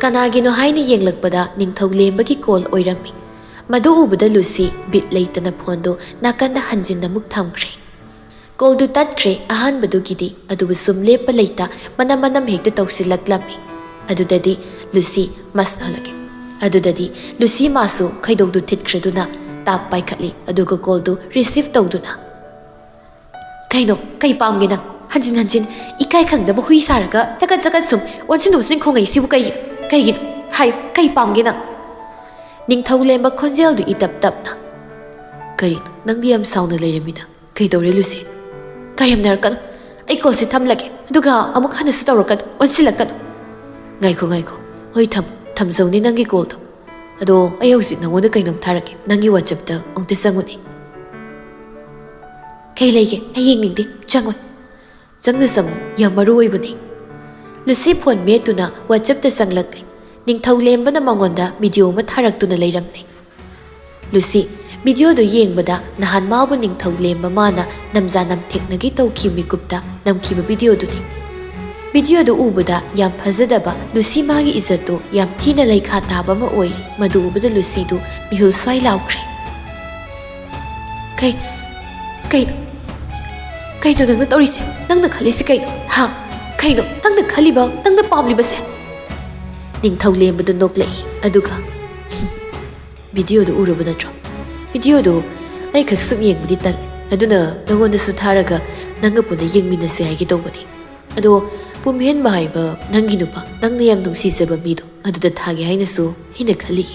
ꯀꯅꯥꯒꯤꯅꯣ ꯍꯥꯏꯅ ꯌꯦꯡꯂꯛꯄꯗ ꯅꯤꯡꯊꯧ ꯂꯦꯝꯕꯒꯤ ꯀꯣꯜ ꯑꯣꯏꯔꯝꯃꯤ꯫ ꯃꯗꯨ ꯎꯕꯗ ꯂꯨꯁꯤ ꯕꯤꯠ ꯂꯩꯇꯅ ꯐꯣꯟꯗꯨ ꯅꯥꯀꯟꯗ ꯍꯟꯖꯤꯟꯅ ꯑꯃꯨꯛ ꯊꯝꯈ꯭ꯔꯦ꯫ ꯀꯣꯜꯗꯨ ꯇꯠꯈ꯭ꯔꯦ ꯑꯍꯥꯟꯕꯗꯨꯒꯤꯗꯤ, ꯑꯗꯨꯕꯨ ꯁꯨꯝ ꯂꯦꯞꯄ ꯂꯩꯇ ꯃꯅꯝ ꯃꯅꯝ ꯍꯦꯛꯇ ꯇꯧꯁꯤꯜꯂꯛꯂꯝꯃꯤ꯫ ꯑꯗꯨꯗꯗꯤ ꯂꯨꯁꯤ ꯃꯁ ꯍꯜꯂꯛꯀꯦ꯫ ꯑꯗꯨꯗꯗꯤ ꯂꯨꯁꯤ ꯃꯥꯁꯨ ꯈꯩꯗꯧꯗꯨ ꯊꯤꯠꯈ꯭ꯔꯗꯨꯅ ꯇꯥꯞ ꯄꯥꯏꯈꯠꯂꯤ, ꯑꯗꯨꯒ ꯀꯣꯜꯗꯨ ꯔꯤꯁꯤꯞ ꯇꯧꯗꯨꯅ, "ꯀꯩꯅꯣ, ꯀꯩ ꯄꯥꯝꯒꯦ ꯅꯪ? ꯍꯟꯖꯤꯟ ꯍꯟꯖꯤꯟ ꯏꯀꯥꯏ ꯈꯪꯗꯕ ꯍꯨꯏ ꯁꯥꯔꯒ ꯆꯀꯠ ꯆꯀꯠ ꯁꯨꯝ ꯑꯣꯟꯁꯤꯟ ꯑꯣꯟꯁꯤꯟ ꯈꯣꯡꯉꯛꯏꯁꯤꯕꯨ ꯀꯩꯒꯤꯅꯣ? ꯀꯩꯒꯤꯅꯣ? ꯍꯥꯏꯌꯨ, ꯀꯩ ꯄꯥꯝꯒꯦ ꯅꯪ?" ꯅꯤꯡꯊꯧ ꯂꯦꯝꯕ ꯈꯣꯟꯖꯦꯜꯗꯨ ꯏꯇꯞ ꯇꯞꯅ, "ꯀꯔꯤꯅꯣ, ꯅꯪꯗꯤ ꯌꯥꯝ ꯁꯥꯎꯅ ꯂꯩꯔꯝꯃꯤꯅ? ꯀꯩꯗꯧꯔꯦ ꯂꯨꯁꯤ? ꯀꯔꯦꯝꯅꯔꯛꯀꯅꯨ꯫ ꯑꯩ ꯀꯣꯜꯁꯤ ꯊꯝꯂꯒꯦ, ꯑꯗꯨꯒ ꯑꯃꯨꯛ ꯍꯟꯅꯁꯨ ꯇꯧꯔꯛꯀꯅꯨ, ꯑꯣꯟꯁꯤꯜꯂꯛꯀꯅꯨ꯫" "ꯉꯥꯏꯈꯣ, ꯉꯥꯏꯈꯣ꯫ ꯍꯣꯏ, ꯊꯝ-, ꯊꯝꯖꯧꯅꯦ ꯅꯪꯒꯤ ꯀꯣꯜꯗꯣ꯫ ꯑꯗꯣ ꯑꯩ ꯍꯧꯖꯤꯛ ꯅꯪꯉꯣꯟꯗ ꯀꯩꯅꯣꯝ ꯊꯥꯔꯛꯀꯦ꯫ ꯅꯪꯒꯤ ꯋꯥꯆꯞꯇ ꯑꯃꯨꯛꯇ ꯆꯪꯉꯨꯅꯦ꯫" "ꯀꯩ ꯂꯩꯒꯦ? ꯑꯩ ꯌꯦꯡꯅꯤꯡꯗꯦ꯫ ꯆꯪꯉꯣ꯫" "ꯆꯪꯅ ꯆꯪꯉꯨ, ꯌꯥꯝ ꯃꯔꯨ ꯑꯣꯏꯕꯅꯤ꯫" ꯂꯨꯁꯤ ꯐꯣꯟ ꯃꯦꯠꯇꯨꯅ WhatsApp-ꯇ ꯆꯪꯂꯛꯂꯦ꯫ ꯅꯤꯡꯊꯧ ꯂꯦꯝꯕꯅ ꯃꯉꯣꯟꯗ ꯚꯤꯗꯤꯑꯣ ꯑꯃ ꯊꯥꯔꯛꯇꯨꯅ ꯂꯩꯔꯝꯂꯦ꯫ ꯂꯨꯁꯤ ꯚꯤꯗꯤꯑꯣꯗꯨ ꯌꯦꯡꯕꯗ ꯅꯍꯥꯟ ꯃꯥꯕꯨ ꯅꯤꯡꯊꯧ ꯂꯦꯝꯕ ꯃꯥꯅ ꯅꯝꯖꯥ ꯅꯝꯊꯦꯛꯅꯒꯤ ꯇꯧꯈꯤꯕ ꯃꯤꯀꯨꯞꯇ ꯅꯝꯈꯤꯕ ꯚꯤꯗꯤꯑꯣꯗꯨꯅꯤ꯫ ꯚꯤꯗꯤꯑꯣꯗꯨ ꯎꯕꯗ ꯌꯥꯝ ꯐꯖꯗꯕ, ꯂꯨꯁꯤ ꯃꯥꯒꯤ ꯏꯖꯠꯇꯨ ꯌꯥꯝ ꯊꯤꯅ ꯂꯩꯈꯥ ꯇꯥꯕ ꯑꯃ ꯑꯣꯏꯔꯤ꯫ ꯃꯗꯨ ꯎꯕꯗ ꯂꯨꯁꯤꯗꯨ ꯃꯤꯍꯨꯜ ꯁ꯭ꯋꯥꯏ ꯂꯥꯎꯈ꯭ꯔꯦ꯫ "ꯀꯩ, ꯀꯩꯅꯣ? ꯀꯩꯅꯣ ꯅꯪꯅ ꯇꯧꯔꯤꯁꯦ? ꯅꯪꯅ ꯈꯜꯂꯤꯁꯤ ꯀꯩꯅꯣ? ꯍꯥ? ꯀꯩꯅꯣ ꯅꯪꯅ ꯈꯜꯂꯤꯕ, ꯅꯪꯅ ꯄꯥꯝꯂꯤꯕꯁꯦ?" ꯅꯤꯡꯊꯧ ꯂꯦꯝꯕꯗꯨ ꯅꯣꯛꯂꯛꯏ, ꯑꯗꯨꯒ, "ꯚꯤꯗꯤꯑꯣꯗꯨ ꯎꯔꯕ ꯅꯠꯇ꯭ꯔꯣ? ꯚꯤꯗꯤꯑꯣꯗꯨ ꯑꯩꯈꯛ ꯁꯨꯝ ꯌꯦꯡꯕꯗꯤ ꯇꯜꯂꯦ, ꯑꯗꯨꯅ ꯅꯉꯣꯟꯗꯁꯨ ꯊꯥꯔꯒ ꯅꯪꯒ ꯄꯨꯟꯅ ꯌꯦꯡꯃꯤꯟꯅꯁꯦ ꯍꯥꯏꯒꯦ ꯇꯧꯕꯅꯤ꯫ ꯑꯗꯣ ꯄꯨꯝꯍꯦꯟꯕ ꯍꯥꯏꯕ ꯅꯪꯒꯤ ꯅꯨꯄꯥ, ꯅꯪꯅ ꯌꯥꯝ ꯅꯨꯡꯁꯤꯖꯕ ꯃꯤꯗꯣ, ꯑꯗꯨꯗ ꯊꯥꯒꯦ ꯍꯥꯏꯅꯁꯨ ꯑꯩꯅ ꯈꯜꯂꯤ꯫"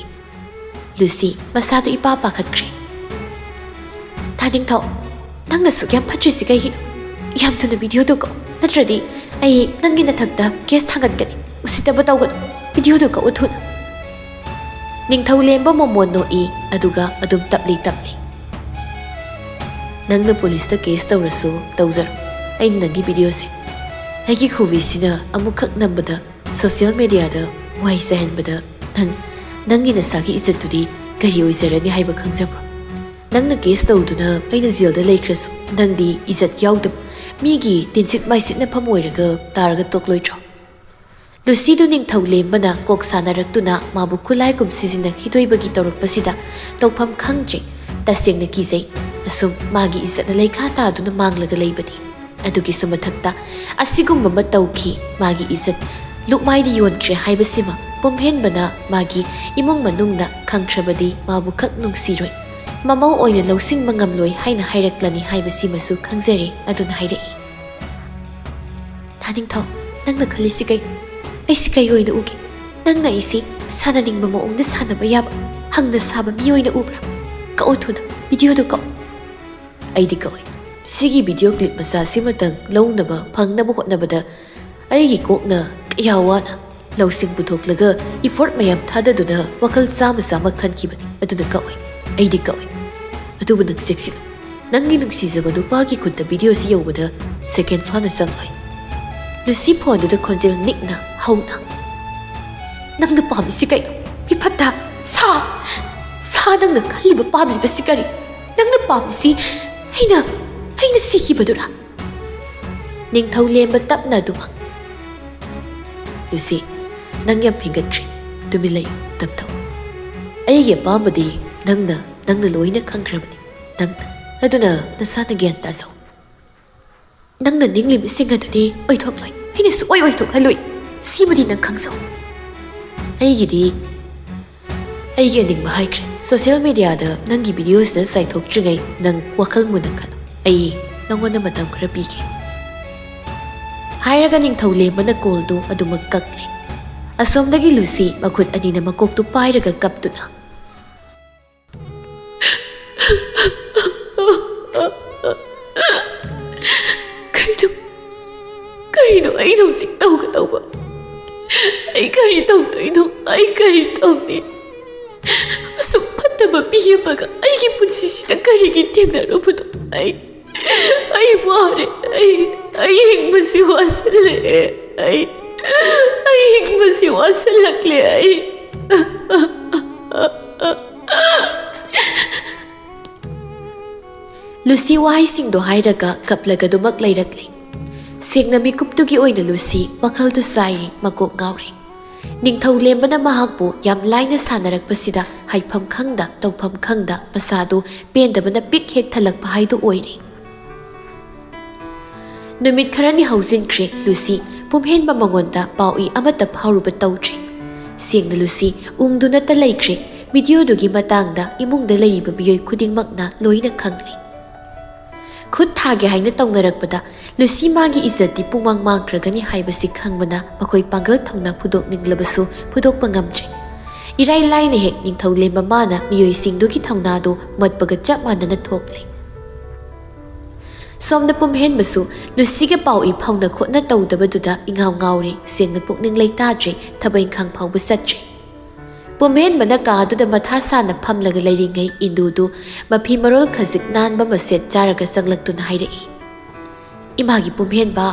ꯂꯨꯁꯤ ꯃꯁꯥꯗꯨ ꯏꯄꯥ ꯄꯥꯈꯠꯈ꯭ꯔꯦ꯫ "ꯊꯥꯅꯤꯡꯊꯧ, ꯅꯪꯅ ꯁꯨꯛ ꯌꯥꯝ ꯐꯠꯇ꯭ꯔꯤꯁꯤ ꯀꯩꯒꯤꯅꯣ? ꯌꯥꯝ ꯊꯨꯅ ꯚꯤꯗꯤꯑꯣꯗꯨ ꯀꯛꯎ, ꯅꯠꯇ꯭ꯔꯗꯤ ꯑꯩ ꯅꯪꯒꯤ ꯅꯊꯛꯇ ꯀꯦꯁ ꯊꯥꯡꯒꯠꯀꯅꯤ꯫ ꯎꯁꯤꯠꯇꯕ ꯇꯧꯒꯅꯨ, ꯚꯤꯗꯤꯑꯣꯗꯨ ꯀꯛꯎ ꯊꯨꯅ꯫" ꯅꯤꯡꯊꯧ ꯂꯦꯝꯕ ꯃꯣꯃꯣꯟ ꯅꯣꯛꯏ, ꯑꯗꯨꯒ ꯑꯗꯨꯝ ꯇꯞꯂꯤ ꯇꯞꯂꯤ꯫ "ꯅꯪꯅ ꯄꯨꯂꯤꯁꯇ ꯀꯦꯁ ꯇꯧꯔꯁꯨ ꯇꯧꯖꯔꯣ, ꯑꯩꯅ ꯅꯪꯒꯤ ꯚꯤꯗꯤꯑꯣꯁꯦ, ꯑꯩꯒꯤ ꯈꯨꯕꯤꯁꯤꯅ ꯑꯃꯨꯛꯈꯛ ꯅꯝꯕꯗ ꯁꯣꯁꯤꯌꯦꯜ ꯃꯦꯗꯤꯌꯥꯗ ꯋꯥꯏ ꯆꯥꯏꯍꯟꯕꯗ ꯅꯪ, ꯅꯪꯒꯤ ꯅꯁꯥꯒꯤ ꯏꯖꯠꯇꯨꯗꯤ ꯀꯔꯤ ꯑꯣꯏꯖꯔꯅꯤ ꯍꯥꯏꯕ ꯈꯪꯖꯕ꯭ꯔꯣ? ꯅꯪꯅ ꯀꯦꯁ ꯇꯧꯗꯨꯅ ꯑꯩꯅ ꯖꯦꯜꯗ ꯂꯩꯈ꯭ꯔꯁꯨ ꯅꯪꯗꯤ ꯏꯖꯠ ꯌꯥꯎꯗꯕ ꯃꯤꯒꯤ ꯇꯤꯟꯁꯤꯠ ꯃꯥꯏꯁꯤꯠꯅꯐꯝ ꯑꯣꯏꯔꯒ ꯇꯥꯔꯒ ꯇꯣꯛꯂꯣꯏꯗ꯭ꯔꯣ?" ꯂꯨꯁꯤꯗꯨ ꯅꯤꯡꯊꯧ ꯂꯦꯝꯕꯅ ꯀꯣꯛ ꯁꯥꯟꯅꯔꯛꯇꯨꯅ ꯃꯥꯕꯨ ꯈꯨꯠꯂꯥꯏꯒꯨꯝ ꯁꯤꯖꯤꯟꯅꯈꯤꯗꯣꯏꯕꯒꯤ ꯇꯧꯔꯛꯄꯁꯤꯗ ꯇꯧꯐꯝ ꯈꯪꯗ꯭ꯔꯦ꯫ ꯇꯁꯦꯡꯅ ꯀꯤꯖꯩ꯫ ꯑꯁꯨꯝ ꯃꯥꯒꯤ ꯏꯖꯠꯅ ꯂꯩꯈꯥ ꯇꯥꯗꯨꯅ ꯃꯥꯡꯂꯒ ꯂꯩꯕꯅꯤ꯫ ꯑꯗꯨꯒꯤꯁꯨ ꯃꯊꯛꯇ ꯑꯁꯤꯒꯨꯝꯕ ꯑꯃ ꯇꯧꯈꯤ꯫ ꯃꯥꯒꯤ ꯏꯖꯠ ꯂꯨꯛꯃꯥꯏꯗ ꯌꯣꯟꯈ꯭ꯔꯦ ꯍꯥꯏꯕꯁꯤꯃ ꯄꯨꯝꯍꯦꯟꯕꯅ ꯃꯥꯒꯤ ꯏꯃꯨꯡ ꯃꯅꯨꯡꯅ ꯈꯪꯈ꯭ꯔꯕꯗꯤ ꯃꯥꯕꯨ ꯈꯛ ꯅꯨꯡꯁꯤꯔꯣꯏ, ꯃꯃꯧ ꯑꯣꯏꯅ ꯂꯧꯁꯤꯟꯕ ꯉꯝꯂꯣꯏ ꯍꯥꯏꯅ ꯍꯥꯏꯔꯛꯂꯅꯤ ꯍꯥꯏꯕꯁꯤꯃꯁꯨ ꯈꯪꯖꯔꯦ꯫ ꯑꯗꯨꯅ ꯍꯥꯏꯔꯛꯏ, "ꯊꯥꯅꯤꯡꯊꯧ, ꯅꯪꯅ ꯈꯜꯂꯤꯁꯤ ꯀꯩꯅꯣ? ꯑꯩꯁꯤ ꯀꯩ ꯑꯣꯏꯅ ꯎꯒꯦ? ꯅꯪꯅ ꯑꯩꯁꯤ ꯁꯥꯟꯅꯅꯤꯡꯕ ꯃꯑꯣꯡꯗ ꯁꯥꯟꯅꯕ ꯌꯥꯕ ꯍꯪꯅ ꯁꯥꯕ ꯃꯤ ꯑꯣꯏꯅ ꯎꯕ꯭ꯔꯥ? ꯀꯛꯑꯣ ꯊꯨꯅ, ꯚꯤꯗꯤꯑꯣꯗꯨ ꯀꯛꯑꯣ꯫" "ꯑꯩꯗꯤ ꯀꯛꯑꯣꯏ꯫ ꯁꯤꯒꯤ ꯚꯤꯗꯤꯑꯣ ꯀ꯭ꯂꯤꯞ ꯃꯆꯥꯁꯤꯃꯇꯪ ꯂꯧꯅꯕ ꯐꯪꯅꯕ ꯍꯣꯠꯅꯕꯗ ꯑꯩꯒꯤ ꯀꯣꯛꯅ ꯀꯌꯥ ꯋꯥꯅ ꯂꯧꯁꯤꯡ ꯄꯨꯊꯣꯛꯂꯒ ꯏꯐꯣꯔꯠ ꯃꯌꯥꯝ ꯊꯥꯗꯗꯨꯅ ꯋꯥꯈꯜ ꯆꯥꯝꯃ ꯆꯥꯝꯃ ꯈꯟꯈꯤꯕꯅꯤ꯫ ꯑꯗꯨꯅ ꯀꯛꯑꯣꯏ, ꯑꯩꯗꯤ ꯀꯛꯑꯣꯏ꯫ ꯑꯗꯨꯕꯨ ꯅꯪ ꯆꯦꯛꯁꯤꯜꯂꯨ, ꯅꯪꯒꯤ ꯅꯨꯡꯁꯤꯖꯕ ꯅꯨꯄꯥꯒꯤ ꯈꯨꯠꯇ ꯚꯤꯗꯤꯑꯣꯁꯤ ꯌꯧꯕꯗ ꯁꯦꯀꯦꯟ ꯐꯥꯅ ꯆꯪꯂꯣꯏ꯫ ꯂꯨꯁꯤ ꯐꯣꯟꯗꯨꯗ ꯈꯣꯟꯖꯦꯜ ꯅꯤꯛꯅ ꯍꯧꯅ, "ꯅꯪꯅ ꯄꯥꯝꯃꯤꯁꯤ ꯀꯩꯅꯣ? ꯃꯤꯐꯠꯇ ꯁꯥ! ꯁꯥ, ꯅꯪꯅ ꯈꯜꯂꯤꯕ ꯄꯥꯝꯂꯤꯕꯁꯤ ꯀꯔꯤ? ꯅꯪꯅ ꯄꯥꯝꯃꯤꯁꯤ ꯑꯩꯅ, ꯑꯩꯅ ꯁꯤꯈꯤꯕꯗꯨꯔꯥ?" ꯅꯤꯡꯊꯧ ꯂꯦꯝꯕ ꯇꯞꯅ ꯑꯗꯨꯃꯛ, "ꯂꯨꯁꯤ, ꯅꯪ ꯌꯥꯝ ꯐꯤꯡꯒꯠꯈ꯭ꯔꯦ꯫ ꯇꯨꯃꯤꯟ ꯂꯩꯌꯨ, ꯇꯞꯊꯧ꯫ ꯑꯩꯒꯤ ꯑꯄꯥꯝꯕꯗꯤ ꯅꯪꯅ, ꯅꯪꯅ ꯂꯣꯏꯅ ꯈꯪꯈ꯭ꯔꯕꯅꯤ꯫ ꯅꯪꯅ꯫ ꯑꯗꯨꯅ ꯅꯁꯥꯅ ꯒ꯭ꯌꯥꯟ ꯇꯥꯖꯧ꯫ ꯅꯪꯅ ꯅꯤꯡꯂꯤꯕꯁꯤꯡ ꯑꯗꯨꯗꯤ ꯑꯣꯏꯊꯣꯛꯂꯣꯏ꯫ ꯑꯩꯅ ꯁꯨꯛꯑꯣꯏ ꯑꯣꯏꯊꯣꯛꯍꯜꯂꯣꯏ꯫ ꯁꯤꯃꯗꯤ ꯅꯪ ꯈꯪꯖꯧ꯫ ꯑꯩꯒꯤꯗꯤ, ꯑꯩꯒꯤ ꯑꯅꯤꯡꯕ ꯍꯥꯏꯈ꯭ꯔꯦ꯫ ꯁꯣꯁꯤꯌꯦꯜ ꯃꯦꯗꯤꯌꯥꯗ ꯅꯪꯒꯤ ꯚꯤꯗꯤꯑꯣꯁꯤꯅ ꯆꯥꯏꯊꯣꯛꯇ꯭ꯔꯤꯉꯩ ꯅꯪ ꯋꯥꯈꯜ ꯃꯨꯟꯅ ꯈꯜꯂꯨ꯫ ꯑꯩ ꯅꯪꯉꯣꯟꯗ ꯃꯇꯝ ꯈꯔ ꯄꯤꯒꯦ꯫" ꯍꯥꯏꯔꯒ ꯅꯤꯡꯊꯧ ꯂꯦꯝꯕꯅ ꯀꯣꯜꯗꯨ ꯑꯗꯨꯃꯛ ꯀꯛꯂꯦ꯫ ꯑꯁꯣꯝꯗꯒꯤ ꯂꯨꯁꯤ ꯃꯈꯨꯠ ꯑꯅꯤꯅ ꯃꯀꯣꯛꯇꯨ ꯄꯥꯏꯔꯒ ꯀꯞꯇꯨꯅ, "ꯀꯩꯅꯣ, ꯀꯔꯤꯅꯣ ꯑꯩꯅ ꯍꯧꯖꯤꯛ ꯇꯧꯒꯗꯧꯕ? ꯑꯩ ꯀꯔꯤ ꯇꯧꯗꯣꯏꯅꯣ? ꯑꯩ ꯀꯔꯤ ꯇꯧꯅꯤ? ꯑꯁꯨꯛ ꯐꯠꯇꯕ ꯃꯤ ꯑꯃꯒ ꯑꯩꯒꯤ ꯄꯨꯟꯁꯤꯁꯤꯗ ꯀꯔꯤꯒꯤ ꯇꯤꯟꯅꯔꯨꯕꯅꯣ? ꯑꯩ, ꯑꯩ ꯋꯥꯔꯦ꯫ ꯑꯩ, ꯑꯩ ꯍꯤꯡꯕꯁꯤ ꯋꯥꯁꯤꯜꯂꯛꯑꯦ꯫ ꯑꯩ, ꯑꯩ ꯍꯤꯡꯕꯁꯤ ꯋꯥꯁꯤꯜꯂꯛꯂꯦ꯫ ꯑꯩ" ꯂꯨꯁꯤ ꯋꯥꯍꯩꯁꯤꯡꯗꯣ ꯍꯥꯏꯔꯒ ꯀꯞꯂꯒ ꯑꯗꯨꯃꯛ ꯂꯩꯔꯛꯂꯦ꯫ ꯁꯦꯡꯅ ꯃꯤꯀꯨꯞꯇꯨꯒꯤ ꯑꯣꯏꯅ ꯂꯨꯁꯤ ꯋꯥꯈꯜꯗꯨ ꯆꯥꯏꯔꯦ, ꯃꯀꯣꯛ ꯉꯥꯎꯔꯦ꯫ ꯅꯤꯡꯊꯧ ꯂꯦꯝꯕꯅ ꯃꯍꯥꯛꯄꯨ ꯌꯥꯝ ꯂꯥꯏꯅ ꯁꯥꯟꯅꯔꯛꯄꯁꯤꯗ ꯍꯥꯏꯐꯝ ꯈꯪꯗ, ꯇꯧꯐꯝ ꯈꯪꯗ ꯃꯁꯥꯗꯨ ꯄꯦꯟꯗꯕꯅ ꯄꯤꯛ ꯍꯦꯛ ꯊꯜꯂꯛꯄ ꯍꯥꯏꯗꯨ ꯑꯣꯏꯔꯦ꯫ ꯅꯨꯃꯤꯠ ꯈꯔꯅꯤ ꯍꯧꯖꯤꯟꯈ꯭ꯔꯦ꯫ ꯂꯨꯁꯤ ꯄꯨꯝꯍꯦꯟꯕ ꯃꯉꯣꯟꯗ ꯄꯥꯎ ꯏ ꯑꯃꯠꯇ ꯐꯥꯎꯔꯨꯕ ꯇꯧꯗ꯭ꯔꯦ꯫ ꯁꯦꯡꯅ ꯂꯨꯁꯤ ꯎꯪꯗꯨꯅꯇ ꯂꯩꯈ꯭ꯔꯦ꯫ ꯚꯤꯗꯤꯑꯣꯗꯨꯒꯤ ꯃꯇꯥꯡꯗ ꯏꯃꯨꯡꯗ ꯂꯩꯔꯤꯕ ꯃꯤꯑꯣꯏ ꯈꯨꯗꯤꯡꯃꯛꯅ ꯂꯣꯏꯅ ꯈꯪꯂꯦ꯫ ꯈꯨꯠ ꯊꯥꯒꯦ ꯍꯥꯏꯅ ꯇꯧꯅꯔꯛꯄꯗ ꯂꯨꯁꯤ ꯃꯥꯒꯤ ꯏꯖꯠꯇꯤ ꯄꯨꯡꯃꯥꯡ ꯃꯥꯡꯈ꯭ꯔꯒꯅꯤ ꯍꯥꯏꯕꯁꯤ ꯈꯪꯕꯅ ꯃꯈꯣꯏ ꯄꯥꯡꯒꯜ ꯊꯧꯅꯥ ꯐꯨꯗꯣꯛꯅꯤꯡꯂꯕꯁꯨ ꯐꯨꯗꯣꯛꯄ ꯉꯝꯗ꯭ꯔꯦ꯫ ꯏꯔꯥꯏ ꯂꯥꯏꯅ ꯍꯦꯛ ꯅꯤꯡꯊꯧ ꯂꯦꯝꯕ ꯃꯥꯅ ꯃꯤꯑꯣꯏꯁꯤꯡꯗꯨꯒꯤ ꯊꯧꯅꯥꯗꯨ ꯃꯠꯄꯒ ꯆꯞ ꯃꯥꯟꯅꯅ ꯊꯣꯛꯂꯦ꯫ ꯁꯣꯝꯗ ꯄꯨꯝꯍꯦꯟꯕꯁꯨ ꯂꯨꯁꯤꯒ ꯄꯥꯎ ꯏ ꯐꯥꯎꯅ ꯈꯣꯠꯅ ꯇꯧꯗꯕꯗꯨꯗ ꯏꯉꯥꯎ ꯉꯥꯎꯔꯦ, ꯁꯦꯡꯅ ꯄꯨꯛꯅꯤꯡ ꯂꯩꯇꯥꯗ꯭ꯔꯦ, ꯊꯕꯛ ꯏꯪꯈꯥꯡ ꯐꯥꯎꯕ ꯆꯠꯇ꯭ꯔꯦ꯫ ꯄꯨꯝꯍꯦꯟꯕꯅ ꯀꯥꯗꯨꯗ ꯃꯊꯥ ꯁꯥꯅ ꯐꯝꯂꯒ ꯂꯩꯔꯤꯉꯩ ꯏꯟꯗꯨꯗꯨ ꯃꯐꯤ ꯃꯔꯣꯜ ꯈꯖꯤꯛ ꯅꯥꯟꯕ ꯃꯁꯦꯠ ꯆꯥꯔꯒ ꯆꯪꯂꯛꯇꯨꯅ ꯍꯥꯏꯔꯛꯏ, "ꯏꯃꯥꯒꯤ ꯄꯨꯝꯍꯦꯟꯕ,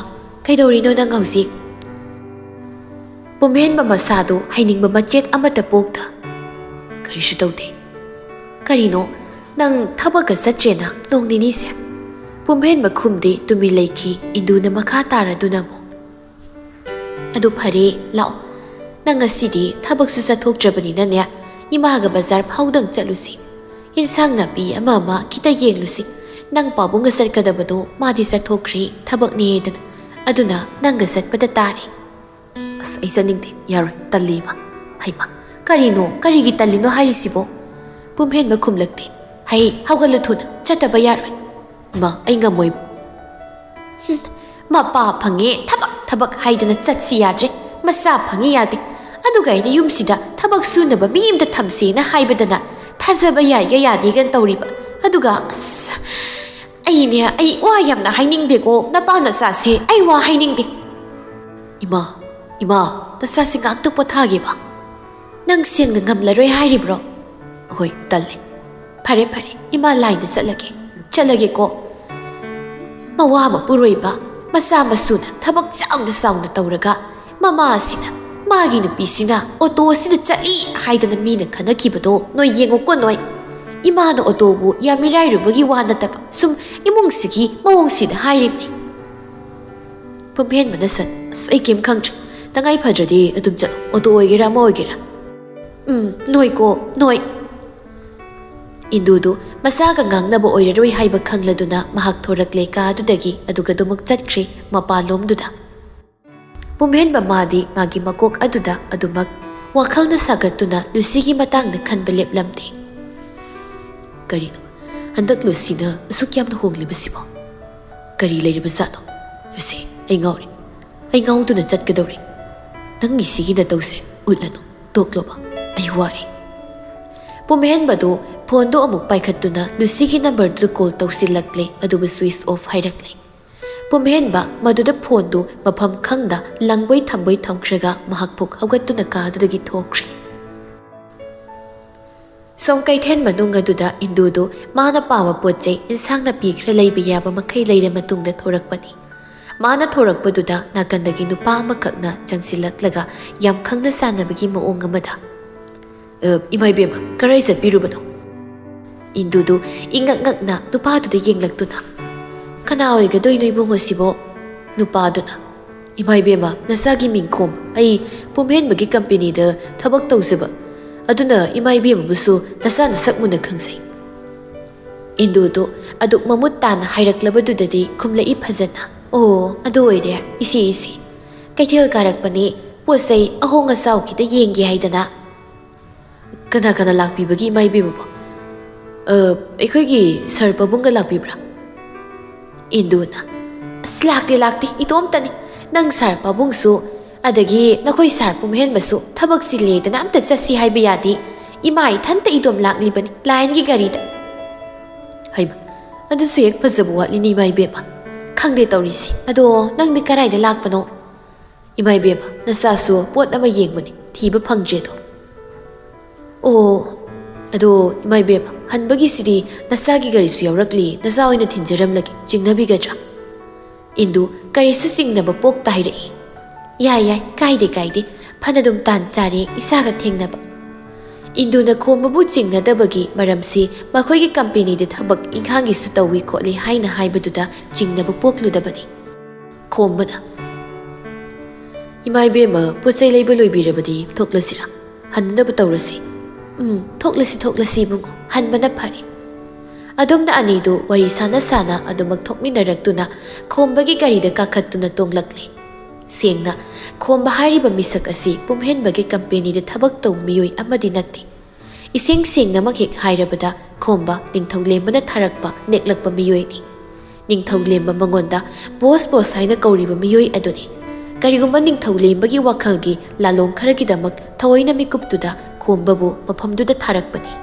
ꯀꯩꯗꯧꯔꯤꯅꯣ ꯅꯪ ꯍꯧꯖꯤꯛ?" ꯄꯨꯝꯍꯦꯟꯕ ꯃꯁꯥꯗꯨ ꯍꯩꯅꯤꯡꯕ ꯃꯆꯦꯠ ꯑꯃꯠꯇ ꯄꯣꯛꯇ, "ꯀꯔꯤꯁꯨ ꯇꯧꯗꯦ꯫ ꯀꯔꯤꯅꯣ, ꯅꯪ ꯊꯕꯛꯀ ꯆꯠꯇ꯭ꯔꯦꯅ ꯅꯣꯡ ꯅꯤꯅꯤꯁꯦ?" ꯄꯨꯝꯍꯦꯟꯕ ꯈꯨꯝꯗꯦ, ꯇꯨꯃꯤꯟ ꯂꯩꯈꯤ꯫ ꯏꯟꯗꯨꯅ ꯃꯈꯥ ꯇꯥꯔꯗꯨꯅ ꯑꯃꯨꯛ, "ꯑꯗꯨ ꯐꯔꯦ, ꯂꯥꯛꯑꯣ꯫ ꯅꯪ ꯉꯁꯤꯗꯤ ꯊꯕꯛꯁꯨ ꯆꯠꯊꯣꯛꯇ꯭ꯔꯕꯅꯤꯅꯅꯦ, ꯏꯃꯥꯒ ꯕꯖꯥꯔ ꯐꯥꯎꯗꯪ ꯆꯠꯂꯨꯁꯤ꯫ ꯏꯟꯁꯥꯡ ꯅꯥꯄꯤ ꯑꯃ ꯑꯃ ꯈꯤꯇ ꯌꯦꯡꯂꯨꯁꯤ꯫ ꯅꯪ ꯄꯥꯕꯨꯡꯒ ꯆꯠꯀꯗꯕꯗꯣ ꯃꯥꯗꯤ ꯆꯠꯊꯣꯛꯈ꯭ꯔꯦ, ꯊꯕꯛꯅꯦꯗꯅ꯫ ꯑꯗꯨꯅ ꯅꯪꯒ ꯆꯠꯄꯗ ꯇꯥꯔꯦ꯫" "ꯑꯁ, ꯑꯩ ꯆꯠꯅꯤꯡꯗꯦ, ꯌꯥꯔꯣꯏ, ꯇꯜꯂꯤ ꯏꯃꯥ꯫" "ꯍꯩꯃꯥ, ꯀꯔꯤꯅꯣ, ꯀꯔꯤꯒꯤ ꯇꯜꯂꯤꯅꯣ ꯍꯥꯏꯔꯤꯁꯤꯕꯣ?" ꯄꯨꯝꯍꯦꯟꯕ ꯈꯨꯝꯂꯛꯇꯦ꯫ "ꯍꯩ, ꯍꯧꯒꯠꯂꯨ ꯊꯨꯅ, ꯆꯠꯇꯕ ꯌꯥꯔꯣꯏ꯫" "ꯏꯃꯥ, ꯑꯩ ꯉꯝꯃꯣꯏꯕ꯫" "ꯍꯨꯝ, ꯃꯄꯥ ꯐꯪꯉꯦ ꯊꯕꯛ ꯊꯕꯛ ꯍꯥꯏꯗꯅ ꯆꯠꯁꯤ ꯌꯥꯗ꯭ꯔꯦ, ꯃꯆꯥ ꯐꯪꯉꯤ ꯌꯥꯗꯦ꯫ ꯑꯗꯨꯒ ꯑꯩꯅ ꯌꯨꯝꯁꯤꯗ ꯊꯕꯛ ꯁꯨꯅꯕ ꯃꯤ ꯑꯃꯗ ꯊꯝꯁꯦꯅ ꯍꯥꯏꯕꯗꯅ ꯊꯥꯖꯕ ꯌꯥꯏꯒ ꯌꯥꯗꯦꯒ ꯇꯧꯔꯤꯕ꯫ ꯑꯗꯨꯒ ꯑꯁ, ꯑꯩꯅꯦ, ꯑꯩ ꯋꯥ ꯌꯥꯝꯅ ꯍꯥꯏꯅꯤꯡꯗꯦꯀꯣ, ꯅꯄꯥ ꯅꯆꯥꯁꯦ, ꯑꯩ ꯋꯥ ꯍꯥꯏꯅꯤꯡꯗꯦ꯫" "ꯏꯃꯥ, ꯏꯃꯥ, ꯅꯆꯥꯁꯤ ꯉꯥꯛꯇ ꯄꯣꯊꯥꯒꯦꯕ꯫ ꯅꯪ ꯁꯦꯡꯅ ꯉꯝꯂꯔꯣꯏ ꯍꯥꯏꯔꯤꯕ꯭ꯔꯣ?" "ꯍꯣꯏ, ꯇꯜꯂꯦ꯫" "ꯐꯔꯦ, ꯐꯔꯦ, ꯏꯃꯥ ꯂꯥꯏꯟꯗ ꯆꯠꯂꯒꯦ, ꯆꯠꯂꯒꯦꯀꯣ꯫" ꯃꯋꯥ ꯃꯄꯨꯔꯣꯏꯕ ꯃꯆꯥ ꯃꯁꯨꯅ ꯊꯕꯛ ꯆꯥꯎꯅ ꯆꯥꯎꯅ ꯇꯧꯔꯒ, ꯃꯃꯥ ꯑꯁꯤꯅ ꯃꯥꯒꯤ ꯅꯨꯄꯤꯁꯤꯅ ꯑꯣꯇꯣ ꯑꯁꯤꯗ ꯆꯠꯂꯤ ꯍꯥꯏꯗꯅ ꯃꯤꯅ ꯈꯟꯅꯈꯤꯕꯗꯣ ꯅꯣꯏ ꯌꯦꯡꯉꯨꯀꯣ ꯅꯣꯏ꯫ ꯏꯃꯥꯅ ꯑꯣꯇꯣꯕꯨ ꯌꯥꯝ ꯃꯤꯔꯥꯏꯔꯨꯕꯒꯤ ꯋꯥ ꯅꯠꯇꯕ, ꯁꯨꯝ ꯏꯃꯨꯡꯁꯤꯒꯤ ꯃꯑꯣꯡꯁꯤꯗ ꯍꯥꯏꯔꯤꯕꯅꯤ꯫ ꯄꯨꯝꯍꯦꯟꯕꯅ ꯁꯠ, "ꯑꯁ, ꯑꯩ ꯀꯩꯝ ꯈꯪꯗ꯭ꯔꯦ꯫ ꯇꯉꯥꯏ ꯐꯗ꯭ꯔꯗꯤ ꯑꯗꯨꯝ ꯆꯠꯂꯣ, ꯑꯣꯇꯣ ꯑꯣꯏꯒꯦꯔꯥ ꯑꯃ ꯑꯣꯏꯒꯦꯔꯥ꯫" "ꯎꯝ, ꯅꯣꯏꯀꯣ, ꯅꯣꯏ꯫" ꯏꯟꯗꯨꯗꯨ ꯃꯆꯥꯒ ꯉꯥꯡꯅꯕ ꯑꯣꯏꯔꯔꯣꯏ ꯍꯥꯏꯕ ꯈꯪꯂꯗꯨꯅ ꯃꯍꯥꯛ ꯊꯣꯔꯛꯂꯦ ꯀꯥ ꯑꯗꯨꯗꯒꯤ, ꯑꯗꯨꯒ ꯑꯗꯨꯃꯛ ꯆꯠꯈ꯭ꯔꯦ ꯃꯄꯥꯟꯂꯣꯝꯗꯨꯗ꯫ ꯄꯨꯝꯍꯦꯟꯕ ꯃꯥꯗꯤ ꯃꯥꯒꯤ ꯃꯀꯣꯛ ꯑꯗꯨꯗ ꯑꯗꯨꯃꯛ ꯋꯥꯈꯜꯅ ꯁꯥꯒꯠꯇꯨꯅ ꯂꯨꯁꯤꯒꯤ ꯃꯇꯥꯡꯗ ꯈꯟꯕ ꯂꯦꯞꯂꯝꯗꯦ꯫ "ꯀꯔꯤꯅꯣ, ꯍꯟꯗꯛ ꯂꯨꯁꯤꯅ ꯑꯁꯨꯛ ꯌꯥꯝꯅ ꯍꯣꯡꯂꯤꯕꯁꯤꯕꯣ? ꯀꯔꯤ ꯂꯩꯔꯤꯕꯖꯥꯠꯅꯣ? ꯂꯨꯁꯤ, ꯑꯩ ꯉꯥꯎꯔꯦ꯫ ꯑꯩ ꯉꯥꯎꯗꯨꯅ ꯆꯠꯀꯗꯧꯔꯦ꯫ ꯅꯪꯒꯤ ꯁꯤꯒꯤ ꯅꯇꯧꯁꯦ ꯎꯠꯂꯅꯨ, ꯇꯣꯛꯂꯣꯕ꯫ ꯑꯩ ꯋꯥꯔꯦ꯫" ꯄꯨꯝꯍꯦꯟꯕꯗꯨ ꯐꯣꯟꯗꯨ ꯑꯃꯨꯛ ꯄꯥꯏꯈꯠꯇꯨꯅ ꯂꯨꯁꯤꯒꯤ ꯅꯝꯕꯔꯗꯨꯗ ꯀꯣꯜ ꯇꯧꯁꯤꯜꯂꯛꯂꯦ, ꯑꯗꯨꯕꯨ ꯁ꯭ꯋꯤꯆ ꯑꯣꯐ ꯍꯥꯏꯔꯛꯂꯦ꯫ ꯄꯨꯝꯍꯦꯟꯕ ꯃꯗꯨꯗ ꯐꯣꯟꯗꯨ ꯃꯐꯝ ꯈꯪꯗ ꯂꯪꯕꯣꯏ ꯊꯝꯕꯣꯏ ꯊꯝꯈ꯭ꯔꯒ ꯃꯍꯥꯛ ꯐꯨꯛ ꯍꯧꯒꯠꯇꯨꯅ ꯀꯥꯗꯨꯗꯒꯤ ꯊꯣꯛꯈ꯭ꯔꯦ꯫ ꯁꯣꯝ ꯀꯩꯊꯦꯜ ꯃꯅꯨꯡ ꯑꯗꯨꯗ ꯏꯟꯗꯨꯗꯨ ꯃꯥꯅ ꯄꯥꯝꯕ ꯄꯣꯠ ꯆꯩ, ꯏꯟꯁꯥꯡ ꯅꯥꯄꯤ ꯈꯔ ꯂꯩꯕ ꯌꯥꯕ ꯃꯈꯩ ꯂꯩꯔ ꯃꯇꯨꯡꯗ ꯊꯣꯔꯛꯄꯅꯤ꯫ ꯃꯥꯅ ꯊꯣꯔꯛꯄꯗꯨꯗ ꯅꯥꯀꯟꯗꯒꯤ ꯅꯨꯄꯥ ꯑꯃꯈꯛꯅ ꯆꯪꯁꯤꯜꯂꯛꯂꯒ ꯌꯥꯝ ꯈꯪꯅ ꯆꯥꯟꯅꯕꯒꯤ ꯃꯑꯣꯡ ꯑꯃꯗ, "ꯑ, ꯏꯃꯥ ꯏꯕꯦꯝꯃ, ꯀꯔꯥꯏ ꯆꯠꯄꯤꯔꯨꯕꯅꯣ?" ꯏꯟꯗꯨꯗꯨ ꯏꯉꯛ ꯉꯛꯅ ꯅꯨꯄꯥꯗꯨꯗ ꯌꯦꯡꯂꯛꯇꯨꯅ, "ꯀꯅꯥ ꯑꯣꯏꯒꯗꯣꯏꯅꯣ ꯏꯕꯨꯡꯉꯣ ꯁꯤꯕꯣ?" ꯅꯨꯄꯥꯗꯨꯅ, "ꯏꯃꯥ ꯏꯕꯦꯝꯃ, ꯅꯆꯥꯒꯤ ꯃꯤꯡ ꯈꯣꯝ꯫ ꯑꯩ ꯄꯨꯝꯍꯦꯟꯕꯒꯤ ꯀꯝꯄꯦꯅꯤꯗ ꯊꯕꯛ ꯇꯧꯖꯕ꯫ ꯑꯗꯨꯅ ꯏꯃꯥ ꯏꯕꯦꯝꯃꯕꯨꯁꯨ ꯅꯆꯥ ꯅꯁꯛ ꯃꯨꯟꯅ ꯈꯪꯖꯩ꯫" ꯏꯟꯗꯨꯗꯨ ꯑꯗꯨꯛ ꯃꯃꯨꯠ ꯇꯥꯅ ꯍꯥꯏꯔꯛꯂꯕꯗꯨꯗꯗꯤ ꯈꯨꯝꯂꯛꯏ ꯐꯖꯅ, "ꯑꯣ, ꯑꯗꯨ ꯑꯣꯏꯔꯦ, ꯏꯆꯦ, ꯏꯆꯦ꯫ ꯀꯩꯊꯦꯜ ꯀꯥꯔꯛꯄꯅꯦ, ꯄꯣꯠ ꯆꯩ ꯑꯍꯣꯡ ꯑꯆꯥꯎ ꯈꯤꯇ ꯌꯦꯡꯒꯦ ꯍꯥꯏꯗꯅ꯫" "ꯀꯅꯥ ꯀꯅꯥ ꯂꯥꯛꯄꯤꯕꯒꯤ ꯏꯃꯥ ꯏꯕꯦꯝꯃꯕꯣ?" "ꯑ, ꯑꯩꯈꯣꯏꯒꯤ ꯁꯥꯔ ꯄꯥꯕꯨꯡꯒ ꯂꯥꯛꯄꯤꯕ꯭ꯔꯥ?" ꯏꯟꯗꯨꯅ, "ꯑꯁ, ꯂꯥꯛꯇꯦ, ꯂꯥꯛꯇꯦ, ꯏꯇꯣꯝꯇꯅꯤ꯫ ꯅꯪ ꯁꯥꯔ ꯄꯥꯕꯨꯡꯁꯨ, ꯑꯗꯒꯤ ꯅꯈꯣꯏ ꯁꯥꯔ ꯄꯨꯝꯍꯦꯟꯕꯁꯨ ꯊꯕꯛ ꯆꯤꯜꯂꯦꯗꯅ ꯑꯝꯇ ꯆꯠꯁꯤ ꯍꯥꯏꯕ ꯌꯥꯗꯦ꯫ ꯏꯃꯥ ꯏꯊꯟꯇ ꯏꯇꯣꯝ ꯂꯥꯛꯂꯤꯕꯅꯤ, ꯂꯥꯏꯟꯒꯤ ꯒꯥꯔꯤꯗ꯫" ꯍꯩꯃ, ꯑꯗꯨꯁꯨ ꯍꯦꯛ ꯐꯖꯕ ꯋꯥꯠꯂꯤꯅꯤ ꯏꯃꯥ ꯏꯕꯦꯝꯃ꯫ ꯈꯪꯗꯦ ꯇꯧꯔꯤꯁꯤ꯫ ꯑꯗꯣ ꯅꯪꯗꯤ ꯀꯔꯥꯏꯗ ꯂꯥꯛꯄꯅꯣ? "ꯏꯃꯥ ꯏꯕꯦꯝꯃ, ꯅꯆꯥꯁꯨ ꯄꯣꯠ ꯑꯃ ꯌꯦꯡꯕꯅꯤ, ꯊꯤꯕ ꯐꯪꯗ꯭ꯔꯦꯗꯣ꯫" "ꯑꯣ, ꯑꯗꯣ ꯏꯃꯥ ꯏꯕꯦꯝꯃ, ꯍꯟꯕꯒꯤꯁꯤꯗꯤ ꯅꯆꯥꯒꯤ ꯒꯥꯔꯤꯁꯨ ꯌꯥꯎꯔꯛꯂꯤ, ꯅꯆꯥ ꯑꯣꯏꯅ ꯊꯤꯟꯖꯔꯝꯂꯒꯦ, ꯆꯤꯡꯅꯕꯤꯒꯗ꯭ꯔꯥ?" ꯏꯟꯗꯨ ꯀꯔꯤꯁꯨ ꯆꯤꯡꯅꯕ ꯄꯣꯛꯇ ꯍꯥꯏꯔꯛꯏ꯫ "ꯌꯥꯏ, ꯌꯥꯏ, ꯀꯥꯏꯗꯦ, ꯀꯥꯏꯗꯦ, ꯐꯅꯗꯨꯝ ꯇꯥꯟ ꯆꯥꯔꯦ ꯏꯆꯥꯒ ꯊꯦꯡꯅꯕ꯫" ꯏꯟꯗꯨꯅ ꯈꯣꯝꯕꯕꯨ ꯆꯤꯡꯅꯗꯕꯒꯤ ꯃꯔꯝꯁꯤ ꯃꯈꯣꯏꯒꯤ ꯀꯝꯄꯦꯅꯤꯗ ꯊꯕꯛ ꯏꯪꯈꯥꯡꯒꯤꯁꯨ ꯇꯧꯏ ꯈꯣꯠꯂꯤ ꯍꯥꯏꯅ ꯍꯥꯏꯕꯗꯨꯗ ꯆꯤꯡꯅꯕ ꯄꯣꯛꯂꯨꯗꯕꯅꯤ꯫ ꯈꯣꯝꯕꯅ, "ꯏꯃꯥ ꯏꯕꯦꯝꯃ, ꯄꯣꯠ ꯆꯩ ꯂꯩꯕ ꯂꯣꯏꯕꯤꯔꯕꯗꯤ ꯊꯣꯛꯂꯁꯤꯔꯥ? ꯍꯟꯅꯕ ꯇꯧꯔꯁꯤ꯫" "ꯎꯝ, ꯊꯣꯛꯂꯁꯤ, ꯊꯣꯛꯂꯁꯤ ꯏꯕꯨꯡꯉꯣ, ꯍꯟꯕꯅ ꯐꯔꯦ꯫" ꯑꯗꯨꯝꯅ ꯑꯅꯤꯗꯨ ꯋꯥꯔꯤ ꯁꯥꯟꯅ ꯁꯥꯟꯅ ꯑꯗꯨꯃꯛ ꯊꯣꯛꯃꯤꯟꯅꯔꯛꯇꯨꯅ ꯈꯣꯝꯕꯒꯤ ꯒꯥꯔꯤꯗ ꯀꯥꯈꯠꯇꯨꯅ ꯇꯣꯡꯂꯛꯂꯦ꯫ ꯁꯦꯡꯅ, ꯈꯣꯝꯕ ꯍꯥꯏꯔꯤꯕ ꯃꯤꯁꯛ ꯑꯁꯤ ꯄꯨꯝꯍꯦꯟꯕꯒꯤ ꯀꯝꯄꯦꯅꯤꯗ ꯊꯕꯛ ꯇꯧꯕ ꯃꯤꯑꯣꯏ ꯑꯃꯗꯤ ꯅꯠꯇꯦ꯫ ꯏꯁꯦꯡ ꯁꯦꯡꯅꯃꯛ ꯍꯦꯛ ꯍꯥꯏꯔꯕꯗ, ꯈꯣꯝꯕ ꯅꯤꯡꯊꯧ ꯂꯦꯝꯕꯅ ꯊꯥꯔꯛꯄ ꯅꯦꯛꯂꯛꯄ ꯃꯤꯑꯣꯏꯅꯤ꯫ ꯅꯤꯡꯊꯧ ꯂꯦꯝꯕ ꯃꯉꯣꯟꯗ ꯕꯣꯁ ꯕꯣꯁ ꯍꯥꯏꯅ ꯀꯧꯔꯤꯕ ꯃꯤꯑꯣꯏ ꯑꯗꯨꯅꯤ꯫ ꯀꯔꯤꯒꯨꯝꯕ ꯅꯤꯡꯊꯧ ꯂꯦꯝꯕꯒꯤ ꯋꯥꯈꯜꯒꯤ ꯂꯥꯂꯣꯡ ꯈꯔꯒꯤꯗꯃꯛ ꯊꯑꯣꯏꯅ ꯃꯤꯀꯨꯞꯇꯨꯗ ꯈꯣꯝꯕꯕꯨ ꯃꯐꯝꯗꯨꯗ ꯊꯥꯔꯛꯄꯅꯤ꯫